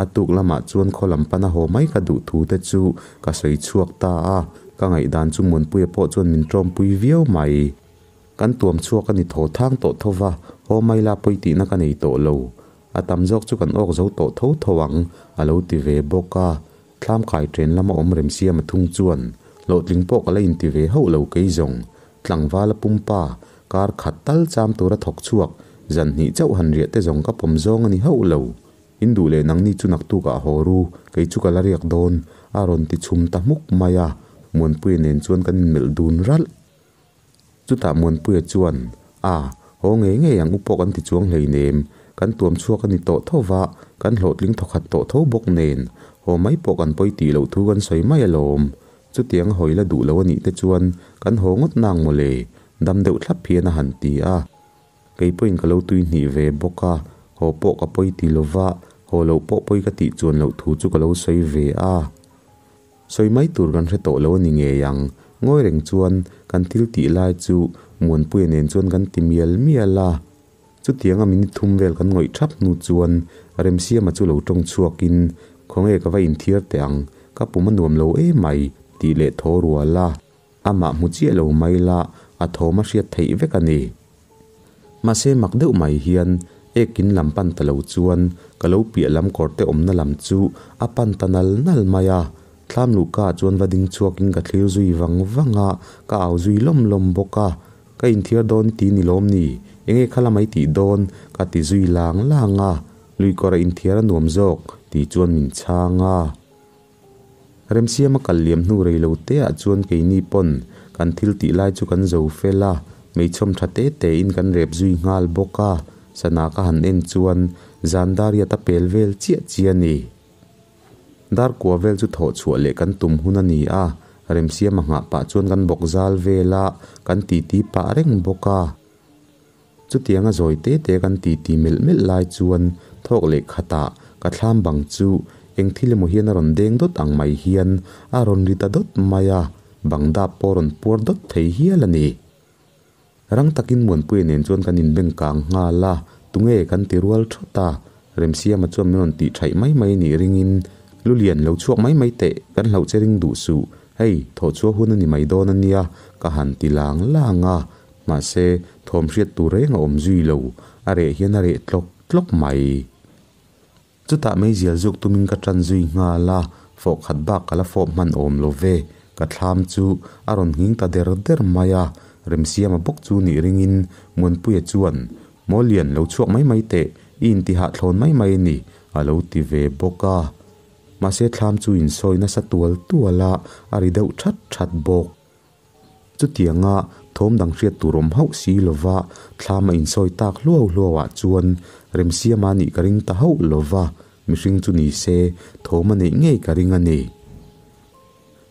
a tuk lamah chuan khaw lam pana haw mai ka duh thu te chu ka sawi chhuak ta a, ka ngaihdan chu Muanpuia pawh chuan min ṭawmpui viau mai. Kan tuam chhuak a ni tho thang tawh tho va, haw mai la pawi tihna ka nei tawh lo. A tam zawk chu kan awk zo tawh tho tho ang, a lo ti ve bawk a. Thlam kai ṭen lama awm Remsiama thung chuan, Hlawhtling pawh ka la inti ve hauh lo kei zawng. Tlangvala pumpa, kar khat tal cham tura thawk chhuak, zan hnih chauh han riah te zawng ka pawm zawng a ni hauh lo. In duh leh nangni chu naktukah haw ru, kei chu ka la riak dawn, a rawn ti chhum ta hmuk mai a. Muanpuia nen chuan kan inmelh dun ralh. Chutah Muanpuia chuan, A, haw ngei ngei ang u pawh kan ti chuang hleinem, kan tuam chhuak a ni tawh tho va, kan hlawhtling thawkhat tawh tho bawk nen, haw mai pawh kan pawi tih loh thu kan sawi mai alawm. Chutiang a hawi la duh lo a nih te chuan kan haw ngawt nang mawle, dam deuh thlap hian a han ti a. Kei pawhin ka lo tui hnih ve bawk a, haw pawh ka pawi ti lo va, haw loh pawh pawi ka tih chuan loh thu chu ka lo sawi ve a. Sawi mai tur kan hre tawh lo a ni ngei ang. Ngawi reng chuan kan thil tih lai chu Muanpuia nen chuan kan ti mial mial a. Chutianga minute thum vel kan ngawih thap hnu chuan Remsiama chu lo tawng chhuakin, Khawnge ka va inthiar teh ang, ka pum a nuam lo emai, tih leh thaw rual a. Amah hmu chiah lo mai la, a thawm a hriat theih vek a ni. Mahse mak deuh mai hian ekin lam pan ta lo chuan ka lo piah lam kawr te awmna lam chu a pan ta nal nal mai a. Thlam luhka ah chuan va ding chhuakin ka thlir zui vang vang a, ka au zui lawm lawm bawk a. Ka inthiar dawn ti ni lawm ni? Enge kha lamai tih dawn? Ka ti zui lang lang a. Lui kawr a inthiar a nuam zawk tih chuan min chhang a. Remsiama kal liam hnu rei lo te ah chuan keini pawn kan thil tih lai chu kan zo fel a, meichhawm tha te te in kan rep zui nghal bawk a, sana ka han en chuan zan dariat a pel vel chiah chiah a ni. Dar kua vel chu thawh chhuah leh kan tum hun a ni a, Remsiama nghah pah chuan kan bawk zal vel a, kan titi pah reng bawk a. Chutianga zawi te te kan titi melh melh lai chuan thawk leh khatah ka thlam bang chu eng thil emaw hian a rawn deng dawt ang mai hian a rawn ri ta dawt mai a, bang dap pawh a rawn puar dawt thei hial a ni. Rang takin Muanpuia nen chuan kan inbeng kang nghal a, tunge kan ti rual thawt a, Remsiama chuan min rawn tih thaih mai mai nih ringin, Lulian lo chhuak mai mai teh, kan hlauh che ring duh suh, hei thawh chhuah hun a ni mai dawn a nia ka han ti lang lang a, Mahse, thawm hriat tur reng a awm zui lo, a reh hian a reh tlawk tlawk mai. Chutah meizial zuk tumin ka ṭan zui nghal a, fawh khat bak ka la fawp hman awm lo ve. Ka thlam chu a rawn nghing ta der der mai a, Remsiama bawk chu nih ringin Muanpuia chuan, Mawlian, lo chhuak mai mai teh, i intihah thlawn mai mai a ni, a lo ti ve bawk a. Mahse, thlam chu insawi nasa tual tual a, a ri deuh ṭhat ṭhat bawk. Chutianga thawm dang hriat tur awm hauh si lova thlam a insawi tak hluau hluauah chuan Remsiama nih ka ring ta hauh lova, mihring chu ni se thawm a neih ngei ka ring a ni.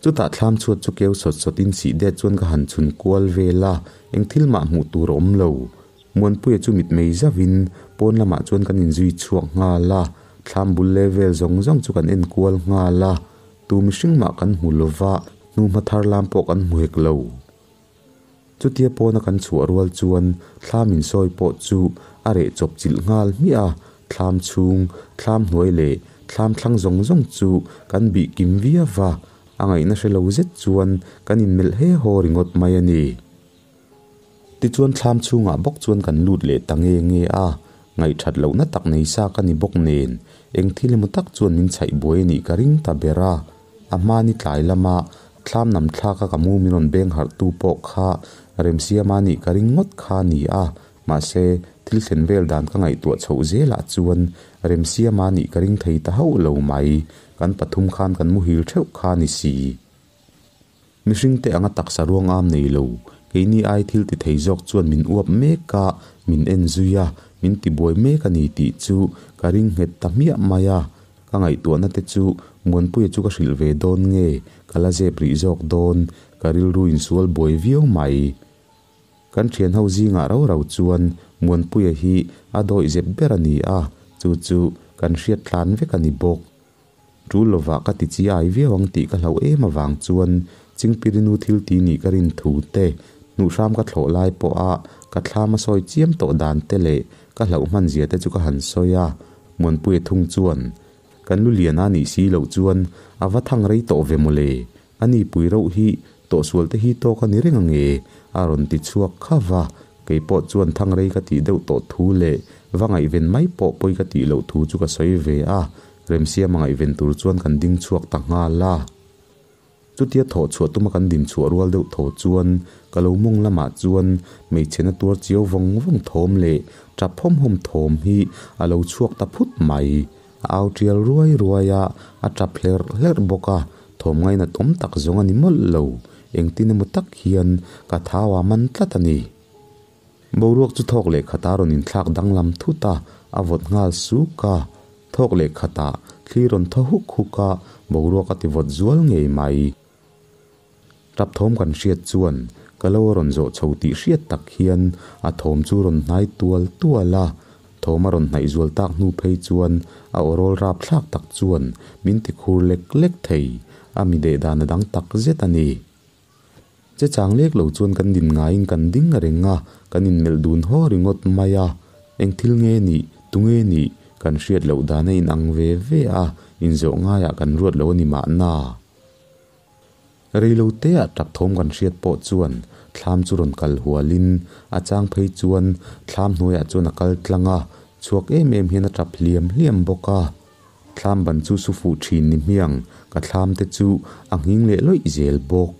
Chutah thlam chhuat chu keu sawt sawtin sih det chuan ka han chhun kual vel a, eng thil mah hmuh tur a awm lo. Muanpuia chu mitmei zauhin pawn lamah chuan kan inzui chhuak nghal a, thlam bul level zawng zawng chu kan en kual nghal a. Tu mihring mah kan hmu lova, hnuhma thar lam pawh kan hmu hek lo. Chutia pawna kan chhuah rual chuan thlam insawi pawh chu a reh chawp chilh nghal hmiah a, thlam chhung, thlam hnuai leh thlam thlang zawng zawng chu kan bih kim viau va, a ngaihna hre lo zet chuan kan inmelh he haw ringawt mai a ni. Tichuan thlam chhungah bawk chuan kan lut leh ta nge nge a, ngaihthat lohna tak nei sa ka ni bawk nen eng thil emaw tak chuan min chhaih buai a nih ka ring ta ber a. A hmani tlai lama thlam nam thlaka ka mu min rawn beng harh tu pawh kha Remsiama nih ka ring ngawt kha a ni a, mahse thil thlen vel dan ka ngaihtuah chhoh zelah chuan Remsiama nih ka ring thei ta hauh lo mai, kan pathum khan kan muhil theuh kha a ni si. Mihring te anga taksa ruang am nei lo, keini ai thil ti thei zawk chuan min uap mek a, min en zui a, min ti buai mek a ni tih chu ka ring nghet ta hmiah mai a. Ka ngaihtuahna te chu Muanpuia chu ka hrilh ve dawn nge, ka la zep rih zawk dawn, ka rilru insual buai viau mai. Kan thian ho zingah rau rau chuan Muanpuia hi a dawih zep ber a ni a, chu chu kan hriat tlan vek a ni bawk. Tul lovah ka ti chi ai viau ang tih ka hlauh em avang chuan Chingpirinu thil ti nih ka rin thu te, hnuhhram ka thlawh lai pawha ka thlam a sawi chiam tawh dan te leh ka hlauh hman zia te chu ka han sawi a. Muanpuia thung chuan, Kan lu lian a nih si loh chuan a va thang rei tawh ve mawle, a ni pui reuh hi tawhsual te hi tawk a ni reng ange a rawn ti chhuak kha va. Kei pawh chuan thang rei ka tih deuh tawh thu leh va ngaihven mai pawh pawi ka tih loh thu chu ka sawi ve a. Remsiama ngaihven tur chuan kan ding chhuak ta nghal a. Chutia thawh chhuah tuma kan din chhuah rual deuh tho chuan ka lo mawng lamah chuan hmeichhe na tuar chiau vawng vawng thawm leh tap hawm hawm thawm hi a lo chhuak ta phut mai. A au tial ruai ruai a, a tap hlerh hlerh bawk a, thawm ngainat awm tak zawng a ni mawlh lo. Engtin emaw tak hian ka thau a man tlat a ni. Boruak chu thawk leh khatah rawn inthlak danglam thut a, a vawt nghal suk a. Thawk leh khatah thli rawn thaw huk huk a, boruak a ti vawt zual ngei mai. Tap thawm kan hriat chuan ka lo a rawn zawh chho tih hriat tak hian a thawm chu rawn hnai tual tual a, thawm a rawn hnaih zual tak hnu phei chuan a aw rawl rap thlak tak chuan min ti khur lek lek thei, a mi deh dan a dang tak zet a ni. Che chang lek lo chuan kan din ngaiin kan ding reng a, kan inmelh dun haw ringawt mai a, eng thil nge nih, tunge nih kan hriat loh dan a inang ve ve a, inzawh ngaiah kan ruat lo a ni mahna. Reilo teah tap thawm kan hriat pawh chuan thlam chu rawn kal hualin a chang phei chuan thlam hnuaiah chuan a kal tlang a, chhuak em em hian a tap hliam hliam bawk a. Thlam ban chu su fuh thin ni hmiang ka thlam te chu a nghing leh lawih zel bawk.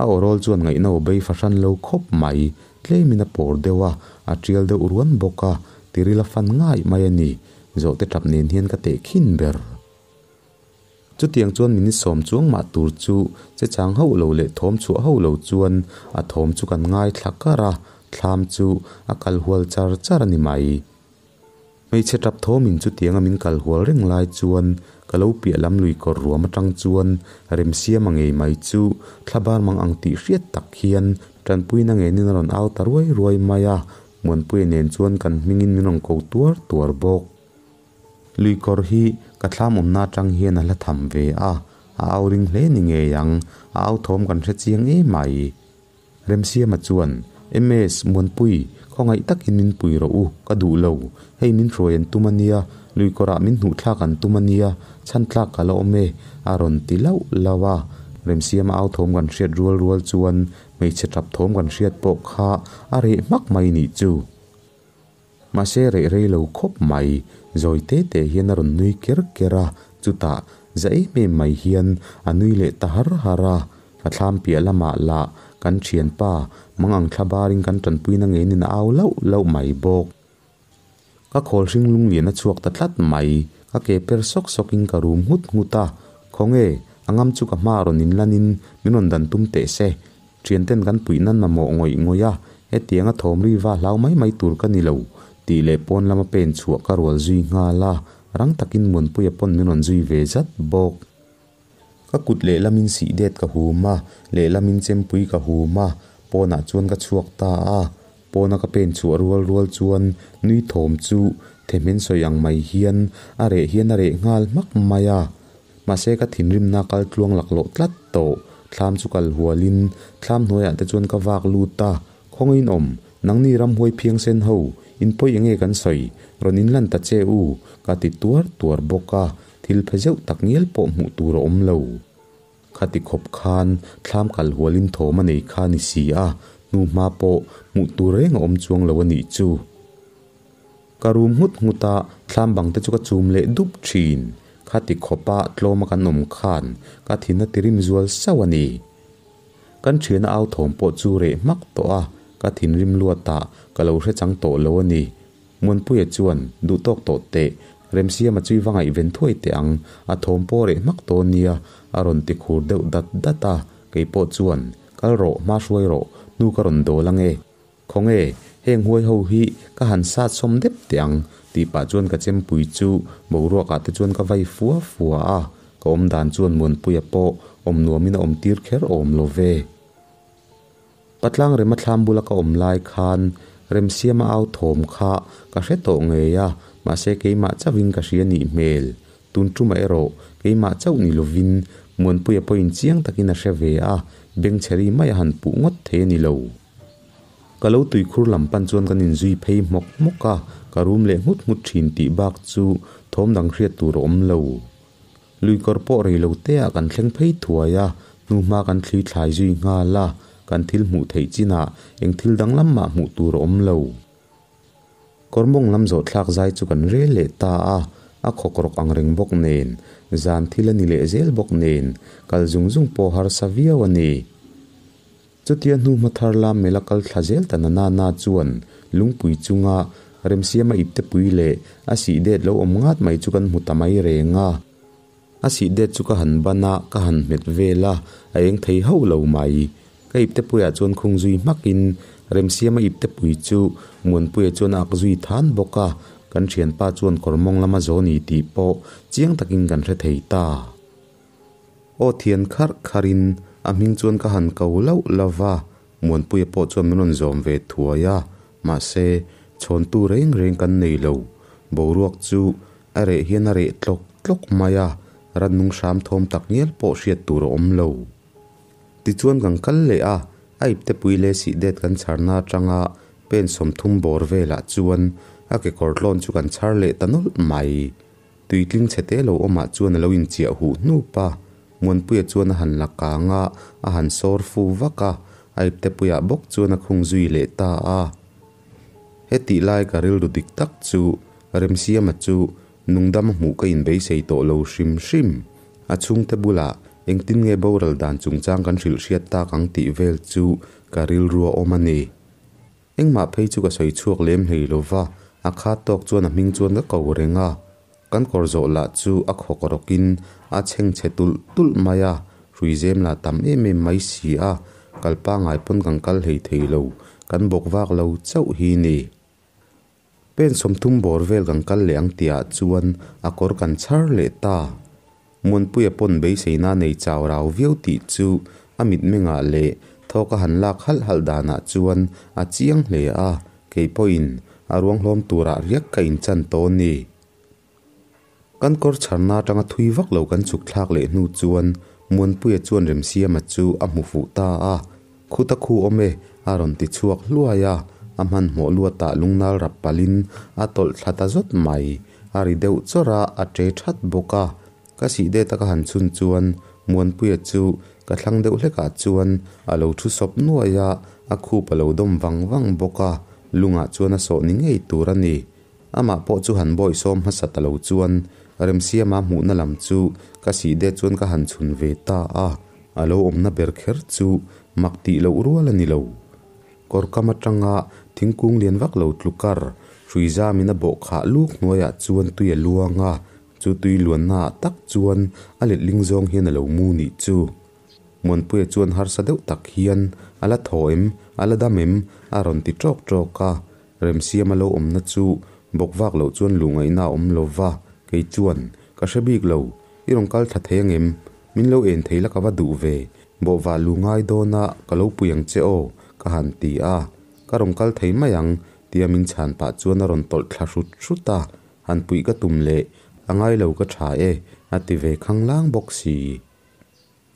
A awrawl chuan ngaihna aw bei fahran lo khawp mai, tlemin a pawr deuh a, a tial deuh ruan bawk a, tiril a fan ngaih mai a ni, zawhte tap nen hian ka tehkhin ber. Chutiang chuan minute sawm chuang mah tur chu che chang hauh lo leh thawm chhuah hauh lo chuan a thawm chu kan ngaithla kar a, thlam chu a kal hual char char a ni mai. Hmeichhe tap thawmin chutianga min kal hual reng lai chuan ka lo piah lam lui kawr ruam atang chuan remsiama ngei mai chu thlabar mang ang tih hriat tak hian tanpuina ngenin a rawn au ta ruai ruai mai a, Muanpuia nen chuan kan hmingin min rawn ko tuar tuar bawk. Lui kawr hi ka thlam awmna atang hian a hla tham ve a, a au ring hle ni ngei ang, a au thawm kan hre chiang em mai. Remsiama chuan, MS, Muanpui, khawngaih takin min pui rawh u, ka duh lo. Hei min hruai an tum a nia, lui kawrah min hnuh thlak an tum a nia, chhan tlak ka la awm e, a rawn ti lauh lauh a. Remsiama au thawm kan hriat rual rual chuan hmeichhe tap thawm kan hriat pawh kha a reh hmak mai nih chu. Mahse reh rei lo khawp mai, zawi te te hian a rawn nui ker ker a, chutah za em em mai hian a nui leh ta har har a, ka thlam piah lamah lah kan thianpa mangang thla barin kan tanpuina ngenin a au lauh lauh mai bawk. Ka khawl hring lunglian a chhuak ta tlat mai, ka ke per sawk sawkin ka rum nghut nghut a, Khawnge, a ngam chu ka hma rawn inlanin min rawn dan tum teh se, Thianten kan puih nan mamawh ngawih ngawih a, hetianga thawm ri va hlau mai mai tur ka ni lo, tih leh pawn lama pen chhuah ka rual zui nghal a, rang takin Muanpuia pawn min rawn zui ve zat bawk. Ka kut lehlamin sih det ka hum a, lehlamin chempui ka hum a, pawnah chuan ka chhuak ta a, pawna ka pen chhuah rual rual chuan nui thawm chu thehmen sawi ang mai hian a reh hian a reh nghal hmak mai a. Mahse ka thinrimna kal tluang laklawh tlat tawh. Thlam chu kal hualin thlam hnuaiah te chuan ka vak lut a, Khawngain awm, nangni ramhuai phiang sen ho, in pawi enge kan sawi, rawn inlan ta che u, ka ti tuar tuar bawk a, thil phe zeuh tak ngial pawh hmuh tur a awm lo. Khati khawp khan thlam kal hualin thawm a nei kha ni si a, hnu hma pawh hmuh tur reng a awm chuang lo a nih chu. Ka rum nghut nghut a, thlam bang te chu ka chum leh dup thin. Khati khawpa tlawma kan awm khan ka thin a tirim zual sauh a ni. Kan thiana au thawm pawh chu reh hmak tawh a, ka thinrim luatah ka lo hre chang tawh lo a ni. Muanpuia chuan, Duh tawk tawh teh, Remsiama chu i va ngaihven thuai teh ang, a thawm pawh reh hmak tawh nia, a rawn ti khur deuh dat dat a. Kei pawh chuan, Kal rawh, hma hruai rawh, hnu ka rawn dawl ange. Khawnge, heng huai ho hi ka han sat sawm dep teh ang, tih pah chuan ka chempui chu boruakah te chuan ka vai fua fua a, ka awm dan chuan Muanpuia pawh awm nuamin a awm tir kher awm lo ve. Patlang rema thlam bula ka awm lai khan Remsiama au thawm kha ka hre tawh ngei a, mahse keimah chauhin ka hria nih hmel. Tun tumah erawh keimah chauh ni lovin Muanpuia pawhin chiang takin a hre ve a, bengchheri mai a han puh ngawt thei a ni lo. Ka lo tuikhur lam pan chuan kan inzui phei hmawk hmawk a, ka rum leh nghut nghut thin tih bak chu thawm dang hriat tur a awm lo. Lui kawr pawh rei lo te ah kan thleng phei thuai a, hnuhma kan thli thlai zui nghal a, kan thil hmuh theih chinah eng thil danglam mah hmuh tur a awm lo. Kawr mawng lam zawh thlak zai chu kan rel leh ta a, a khawk rawk ang reng bawk nen, zan thil a ni leh zel bawk nen, kal zung zung pawh harsa viau a ni. Chutia hnuhma thar lam mela kal thla zel ta na na na chuan lungpui chunga remsiama iptepui leh a sih det lo awm ngat mai chu kan hmu ta mai reng a. A sih det chu ka han ban a, ka han hmet vel a, a eng thei hauh lo mai. Ka iptepuiah chuan khung zui hmakin Remsiama iptepui chu Muanpuia chuan a ak zui than bawk a, kan thianpa chuan kawr mawng lama zaw ni tih pawh chiang takin kan hre thei ta. Aw thian kharh kharhin a hming chuan ka han ko lauh lauh va, Muanpuia pawh chuan min rawn zawm ve thuai a, mahse, chhawntu reng reng kan nei lo. Boruak chu a reh hian a reh tlawk tlawk mai a, rannung hram thawm tak ngial pawh hriat tur a awm lo. Tichuan kan kal leh a, a iptepui leh sih det kan chharna atanga pen 30 bawr velah chuan a kekawr tlawn chu kan chhar leh ta nawlh mai. Tuitling chhete lo awmah chuan a lo inchiah huh hnup a, Muanpuia chuan a han la kang a, a han sawr fu vak a, a iptepuiah bawk chuan a khung zui leh ta a. Hetih lai ka rilru dik tak chu Remsiama chu nungdam a hmuh ka inbeisei tawh lo hrim hrim. A chhungte bulah engtin nge boral dan chungchang kan hrilh hriat tak ang tih vel chu ka rilru a awm a ni. Engmah phei chu ka sawi chhuak lem hlei lo va, a khat tawk chuan a hming chuan ka ko reng a. Kan kawr zawh lah chu a khawk rawkin a chheng chhe tulh tulh mai a, hrui zem lah tam em em mai si a, kal pangai pawn kan kal hlei thei lo, kan bawk vak lo chauh hi ni. Pen 30 bawr vel kan kal leh ang tihah chuan a kawr kan chhar leh ta. Muanpuia pawn beiseina nei chau rau viau tih chu a mitmengah leh thawk a han lak halh halh danah chuan a chiang hle a, kei pawhin a ruang hlawm turah riak ka inchan tawh a ni. Kan kawr chharna atanga thui vak lo kan chhuk thlak leh hnu chuan Muanpuia chuan Remsiama chu a hmu fuh ta a, Khuta khu awm e, a rawn ti chhuak hluai a, a hmanhmawh luatah lungnal rap palhin a tawlh thla ta zawt mai. A ri deuh chawrh a, a ṭe ṭhat bawk a. Ka sih det a ka han chhun chuan Muanpuia chu ka thlang deuh hlekah chuan a lo thu sawp nuai a, a khup a lo dawm vang vang bawk a, lungah chuan a sawh ni ngei tur a ni. Amah pawh chu han bawi sawm hmasa ta lo chuan Remsiama hmuhna lam chu ka sih det chuan ka han chhun ve ta a, a lo awmna ber kher chu mak tih loh rual a ni lo. Kawr kam atanga thingkung lian vak lo tlu kar hrui zamin a bawh khah luk hnuaiah chuan tui a luang a, chu tui luannaah tak chuan a letling zawng hian a lo mu nih chu. Muanpuia chuan harsa deuh tak hian a la thaw em, a la dam em? a rawn ti ṭawk ṭawk a. Remsiama lo awmna chu bawk vak loh chuan luh ngaihna a awm lo va, kei chuan, Ka hre bik lo, i rawn kal thla thei angem? Min lo en thei la ka va duh ve, bawhvah lu ngai dawna ka lo pui ang che aw, ka han ti a. Ka rawn kal thei mai ang, tia min chhan pah chuan a rawn tawlh thla hrut hrut a. Han puih ka tum leh, A ngai lo ka tha e, a ti ve khanglang bawk si.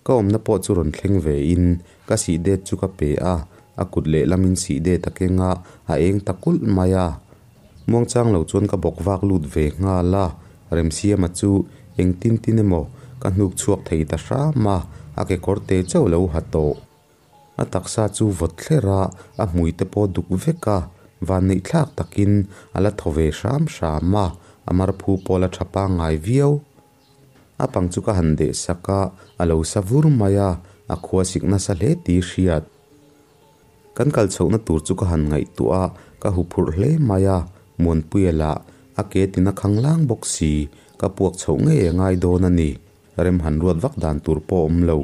Ka awmna pawh chu rawn thleng ve in ka sih det chu ka pe a, a kut lehlamin sih det a keng a, a eng ta kulh mai a. Muangchang lo chuan ka bawk vak lut ve nghal a, Remsiama chu eng tin tin emaw ka hnuk chhuak thei ta hram a, a kekawr te chauh lo ha tawh. A taksa chu vawt thler a, a hmui te pawh duk vek a, vanneih thlak takin a la thaw ve hram hram a, a marphu pawh la tha pangngai viau. A pang chu ka han deh sak a, a lo sa vur mai a, a khua sik nasa hle tih hriat. Kan kal chhohna tur chu ka han ngaihtuah a, ka huphurh hle mai a, Muanpuia lah a ke tina khang lang bawk si, ka puak chhoh ngei a ngai dawn a ni, rem han ruat vak dan tur pawh a awm lo.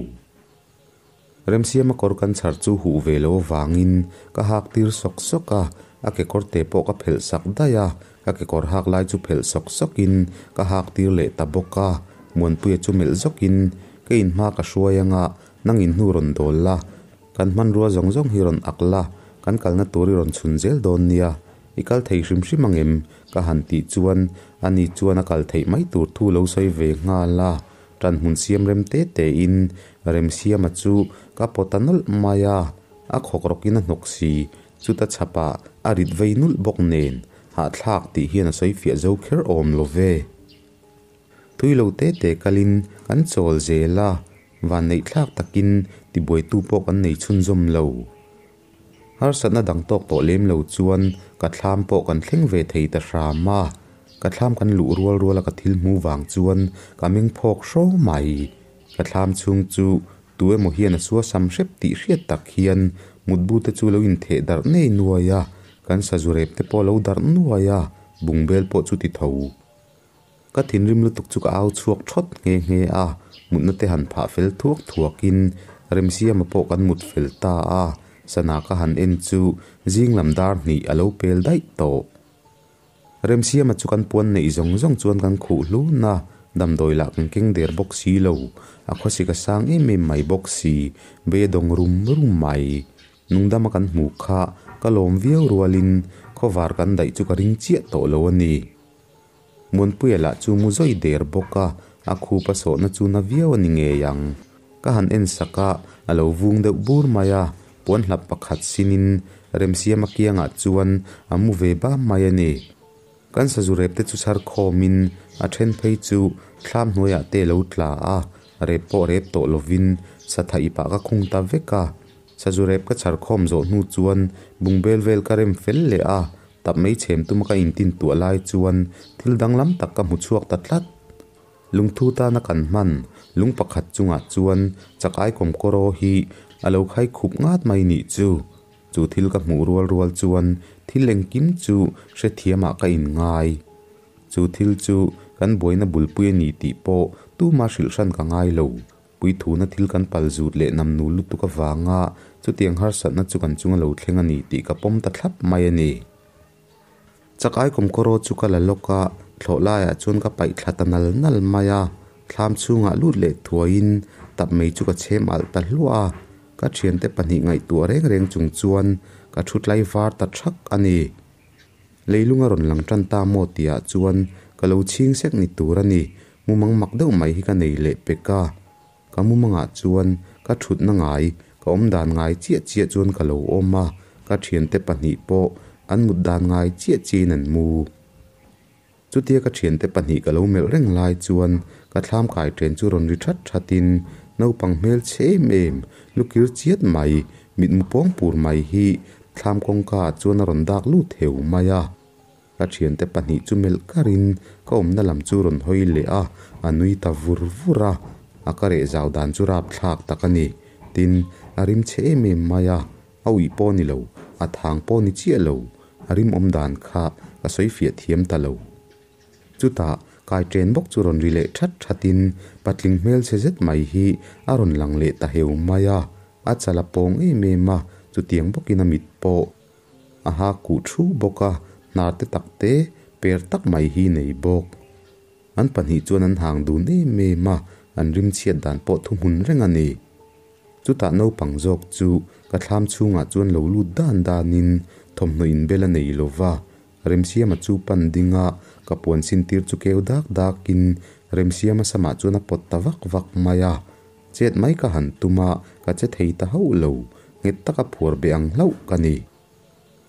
Remsiama kawr kan chhar chu huh ve lo avangin ka hak tir sawk sawk a, a kekawr te pawh ka phelh sak daih a, ka kekawr hak lai chu phelh sawk sawkin ka hak tir leh ta bawk a, Muanpuia chu melh zawkin ka inhma ka hruai anga nang inhnu rawn dawl la, kan hmanrua zawng zawng hi rawn ak la, kan kalna tur i rawn chhun zel dawn nia, i kal thei hrim hrim angem? ka han tih chuan ani chuan a kal theih mai tur thu lo sawi ve nghal a. Tan hmun siam rem te te in Remsiama chu ka pawt ta nawlh mai a, a khawk rawkin a hnawk si, chuta chhapah a rit vei nulh bawk nen hahthlak tih hian a sawi fiah zo kher awm lo ve. Tui lo te te kalin kan chawl zel a, vanneih thlak takin tibuaitu pawh kan nei chhunzawm lo. Harsatna dang tawk tawh lem lo chuan ka thlam pawh kan thleng ve thei ta hram a, ka thlam kan luh rual rual a ka thil hmu vang chuan ka meng phawk hraw mai. Ka thlam chhung chu tu emaw hian a suasam hrep tih hriat tak hian mutbu te chu lo intheh darh nei nuai a, kan sazu rep te pawh lo darh nuai a, bungbel pawh chu ti tho. Ka thinrim lutuk chu ka au chhuak thawt nghe nghe a, mutna te han phah fel thuak thuakin Remsiama pawh kan mut fel ta a. Sana ka han en chu zing lam dar hnih a lo pel daih tawh. Remsiama chu kan puan neih zawng zawng chuan kan khuh hlun a, damdawi lah kan keng der bawk si lo, a khawsik a sang em em mai bawk si, bei a dawng rum rum mai. Nungdama kan hmuh kha ka lawm viau rualin khawvar kan daih chu ka ring chiah tawh lo a ni. Muanpuia lah chu mu zawi der bawk a, a khup a sawhna chu na viau a ni ngei ang. Ka han en sak a, a lo vung deuh bur mai a, puan hlap pakhat sinin Remsiama kiangah chuan a mu ve bam mai a ni. Kan sazu rep te chu chhar khawmin a then phei chu thlam hnuaiah te lo tla a, rep pawh rep tawh lovin satha ipah ka khung ta vek a. Sazu rep ka chhar khawm zawh hnu chuan bungbel vel ka rem fel leh a, tap mai chhem tuma ka intin tuah lai chuan thil danglam tak ka hmu chhuak ta tlat. Lungthu tana kan hman lung pakhat chungah chuan chakai kawmkawraw hi a lo khai khup ngat mai nih chu. Chu thil ka hmuh rual rual chuan thil engkim chu hrethiamah ka inngai. Chu thil chu kan buaina bulpui a ni tih pawh tuma hrilh hran ka ngai lo. Puithuna thil kan pal zut leh nam nu lutuk avanga chutiang harsatna chu kan chunga lo thleng a ni tih ka pawm ta thlap mai a ni. Chakai kawmkawraw chu ka la lawk a, thlawh laiah chuan ka paih thla ta nal nal mai a, thlam chhungah lut leh thuaiin tap mai chu ka chhem alh ta hluah a, ka thiante pahnih ngaihtuah reng reng chung chuan ka thu tlai var ta thak a ni. Leilung a rawn lang tan ta maw tihah chuan ka lo chhing sek ni tur a ni, mumang mak deuh mai hi ka nei leh pek a. Ka mumangah chuan ka thutna ngai, ka awm dan ngai chiah chiah chuan ka lo awm a, ka thiante pahnih pawh an mut dan ngai chiah chiahin an mu. Chutia ka thiante pahnih ka lo melh reng lai chuan ka thlam kai chen chu rawn ri that thatin naupang hmel chhe em em, lukir chiat mai, mitmu pawng pur mai hi thlam kawngka ah chuan a rawn dak lut heu mai a. Ka thiante pahnih chu melh karin ka awmna lam chu rawn hawi leh a, a nui ta vur vur a, a ka reh zau dan chu rapthlak tak a ni. Tin, a rim chhe em em mai a, a uih pawh ni lo, a thang pawh ni chiah lo, a rim awm dan kha ka sawi fiah thiam ta lo. Chutah, kai chen bawk chu rawn ri leh that thatin patling hmelchhe zet mai hi a rawn lang leh ta heu mai a, a chal a pawng em em a, chutiang bawkin a mit pawh. A ha kuh thu bawk a, hnar te tak te per tak mai hi nei bawk. An pahnih chuan an hang dun em em a, an rim chhiat dan pawh thuhmun reng a ni. Chutah naupang zawk chu ka thlam chhungah chuan lo lut dan danin thawmhnaw inbel a nei lo va, Remsiama chu pan ding a, ka puan sin tir chu keu dak dakin Remsiama samah chuan a pawt ta vak vak mai a. Chet mai ka han tum a, ka che thei ta hauh lo, nghet taka phuar be ang hlauh ka ni.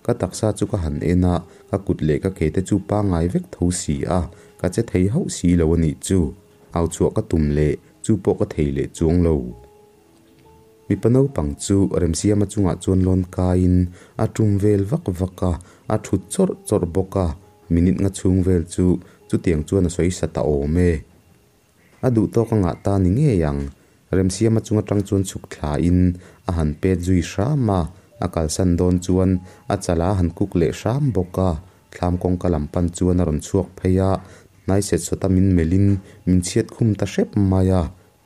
Ka taksa chu ka han en a, ka kut leh ka ke te chu pangngai vek tho si a, ka che thei hauh si lo a nih chu. Au chhuah ka tum leh chu pawh ka thei leh chuang lo. Mipa naupang chu Remsiama chungah chuan lawn kaiin a tum vel vak vak a, a thut chawrh chawrh bawk a, minute nga chhung vel chu chutiang chuan a sawi sa ta awm e. A duh tawk a ngah ta ni ngei ang. Remsiama chung atang chuan chhuk thlain a han pet zui hram a, a kalsan dawn chuan a chala a han kuk leh hram bawk a. Thlam kawngka lam pan chuan a rawn chhuak phei a, hnai set sawta min melhin min chhiat khum ta hrep mai a.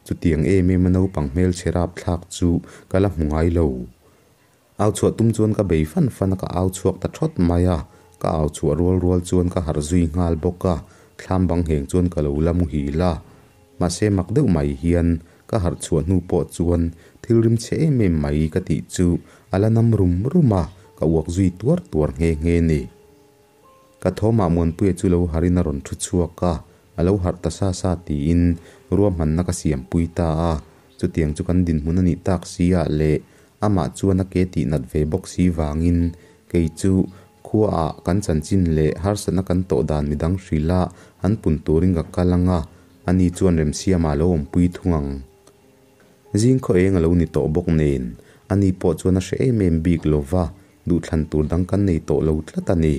Chutiang em em a naupang hmelchhe rapthlak chu ka la hmu ngai lo. Au chhuah tum chuan ka bei fan fan a, ka au chhuak ta thawt mai a, ka au chhuah rual rual chuan ka harh zui nghal bawk a, thlam bang ngheng chuan ka lo la muhil a. Mahse mak deuh mai hian ka harh chhuah hnu pawh chuan thil rim chhe em em mai ka tih chu a la nam rum rum a, ka uak zui tuar tuar nghe nghe ni. Ka thawmah Muanpuia chu lo harin a rawn thu chhuak a, a lo harh ta sa sa tiin ruahmanna ka siampui ta a, chutiang chu kan dinhmun a nih tak si ah leh amah chuan a ke tih nat ve bawk si vangin kei chu khuaah kan chanchin leh harsatna kan tawh dan midang hrilh a an pun turin ka kal ang a, ani chuan remsiamah a lo awmpui thung ang. Zing khaw eng a lo ni tawh bawk nen, ani pawh chuan a hre em em bik lo va, duhthlan tur dang kan nei tawh lo tlat a ni.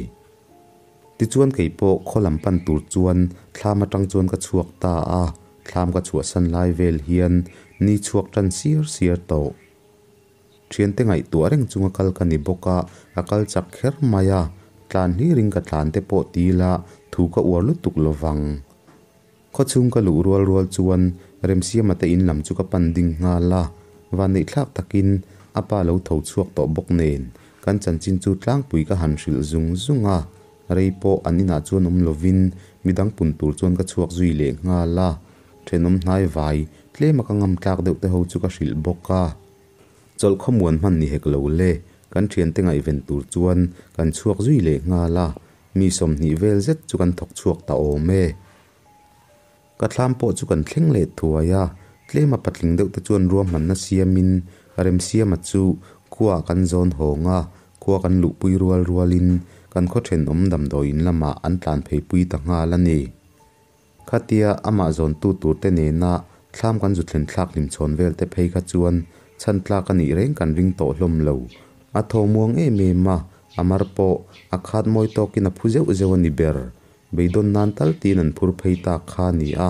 Tichuan kei pawh khaw lam pan tur chuan thlam atang chuan ka chhuak ta a, thlam ka chhuahsan lai vel hian ni chhuak tan siar siar tawh. Thiante ngaihtuah reng chunga kal ka ni bawk a, ka kal chak kher mai a, tlan hlirin ka tlan te pawh ti ila thu ka uar lutuk lovang. Khawchhung ka luh rual rual chuan Remsiama te in lam chu ka pan ding nghal a, vanneihthlak takin A pa lo tho chhuak tawh bawk nen kan chanchin chu tlangpui ka han hrilh zung zung a, rei pawh an inah chuan awm lovin midang pun tur chuan ka chhuak zui leh nghal a, thenawm hnai vai tlema ka ngam tlak deuh te ho chu ka hrilh bawk a. Chawlh khawmuan hman ni hek lo le, kan thiante ngaihven tur chuan kan chhuak zui leh nghal a, mi 20 vel zet chu kan thawk chhuak ta awm e. Ka thlam pawh chu kan thleng leh thuai a, tlema patling deuh te chuan ruahmanna siamin Remsiama chu khuaah kan zawn hawng a, khua kan luhpui rual rualin kan khaw thenawm damdawiin lamah an tlan pheipui ta nghal a ni. Khatia amah zawntu turte nena thlam kan zu thlen thlak hlimchhawn vel te phei kha chuan chhan tlak a nih reng kan ring tawh hlawm lo. A thaw muang em em a, a mar pawh a khat mawi tawkin a phu zeuh zeuh a ni ber. Beidawn nan tal tiin an phur phei tak kha a ni a,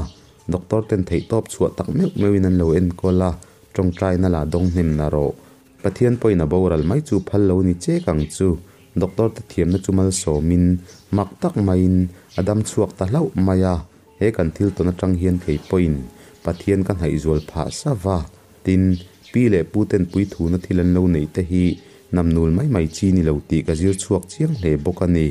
doctor ten theihtawp chhuah tak meuh meuhin an lo enkawl a, tawngtaina lah dawng hnem na rawh. Pathian pawhin a boral mai chu phal lo ni chek ang chu. Doctor te thiamna chu malsawmin mak tak maiin a dam chhuak ta hlauh mai a, he kan thil tawn atang hian kei pawhin Pathian ka hnaih zual phah sa va, tin, pi leh pu ten puithuna thil an lo neih te hi namnul mai mai chi ni lo tih ka zir chhuak chiang hle bawk a ni.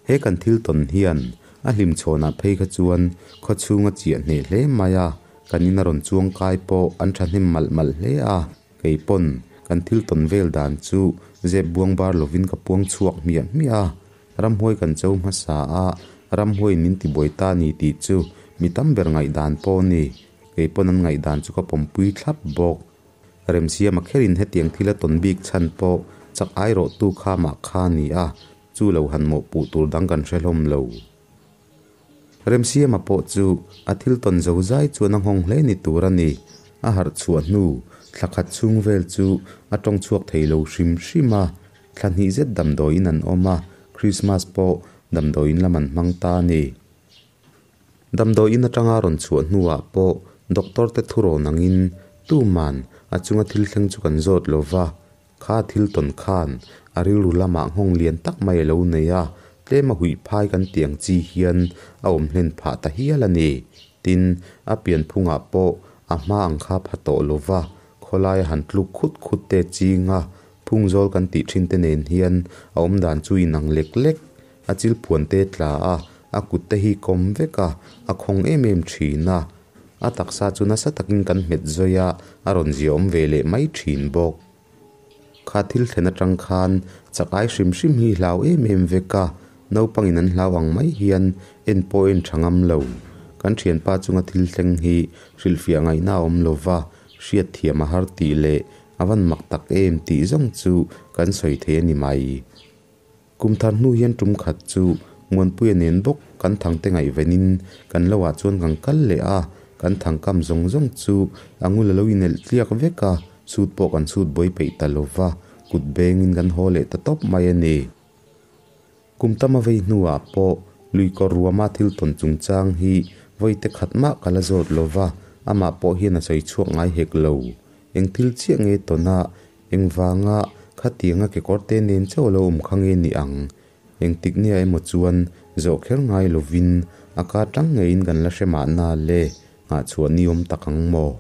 He kan thil tawn hian a hlimchhawnah phei kha chuan khaw chhunga chiah hneh hle mai a, kan ina rawn chuang kai pawh an thahnem malh malh hle a, kei pawn kan thil tawn vel dan chu zep buang bar lovin ka puang chhuak hmiah hmiah a, ramhuai kan cho hmasa a, ramhuaiin min tibuai ta ni tih chu mi tam ber ngaihdan pawh a ni, kei pawn an ngaihdan chu ka pawmpui thlap bawk. Remsiama kherin hetiang thil a tawn bik chhan pawh chak airawhtu kha mah kha a ni a, Chu lo han mawhpuh tur dang kan hre hlawm lo. Remsiama pawh chu a thil tawn zo zai chuan a nghawng hle ni tur a ni. A harh chhuah hnu thla khat chhung vel chu a tawng chhuak thei lo hrim hrim a. Thla hnih zet damdawiin an awm a, Krismas pawh damdawiin lam an hmang ta a ni. Damdawiin atanga rawn chhuah hnuah pawh doctor te thurawn angin tuman a chunga thil thleng chu kan zawt lo va, Kha thil tawn khan a rilru lamah nghawng lian tak mai a lo nei a, tlema huih phai kan tih ang chi hian a awm hlen phah ta hial a ni. Tin, a pianphungah pawh a hma ang kha pha tawh lo va, khawlaia han tluk khut khut te ching a, phungzawl kan tih thin te nen hian a awm dan chu inang lek lek. A chil phuan te tla a, a kut te hi kawm vek a, a khawng em em thin a. A taksa chu nasa takin kan hmet zawi a, a rawn ziaawm ve leh mai thin bawk. Kha thil thlen atang khan chakai hrim hrim hi hlau em em vek a, naupangin an hlau ang mai hian en pawh en tha ngam lo. Kan thianpa chunga thil thleng hi hrilhfiah ngaihna a awm lo va, hriat thiam a har tih leh a van mak tak em tih zawng chu kan sawi thei a ni mai. Kum thar hnu hian tum khat chu Muanpuia nen bawk kan thangte ngaihvenin kan lo ah chuan kan kal leh a, kan thangkam zawng zawng chu a ngul a lo inelh tliak vek a, chhut pawh kan chhut buai peih ta lo va, kut bengin kan haw leh ta tawp mai a ni. Kum tama vei hnuah pawh lui kawr ruama thil tawn chungchang hi vawite khat mah ka la zawt lo va, amah pawh hian a sawi chhuak ngai hek lo. Eng thil chiah nge tawn a, Engvanga khatianga kekawrte nen chauh lo awm kha nge ni ang? Engtik nia emaw chuan zawh kher ngai lovin a ka tang ngeiin kan la hre mahna le, nghahchhuah ni awm tak ang maw?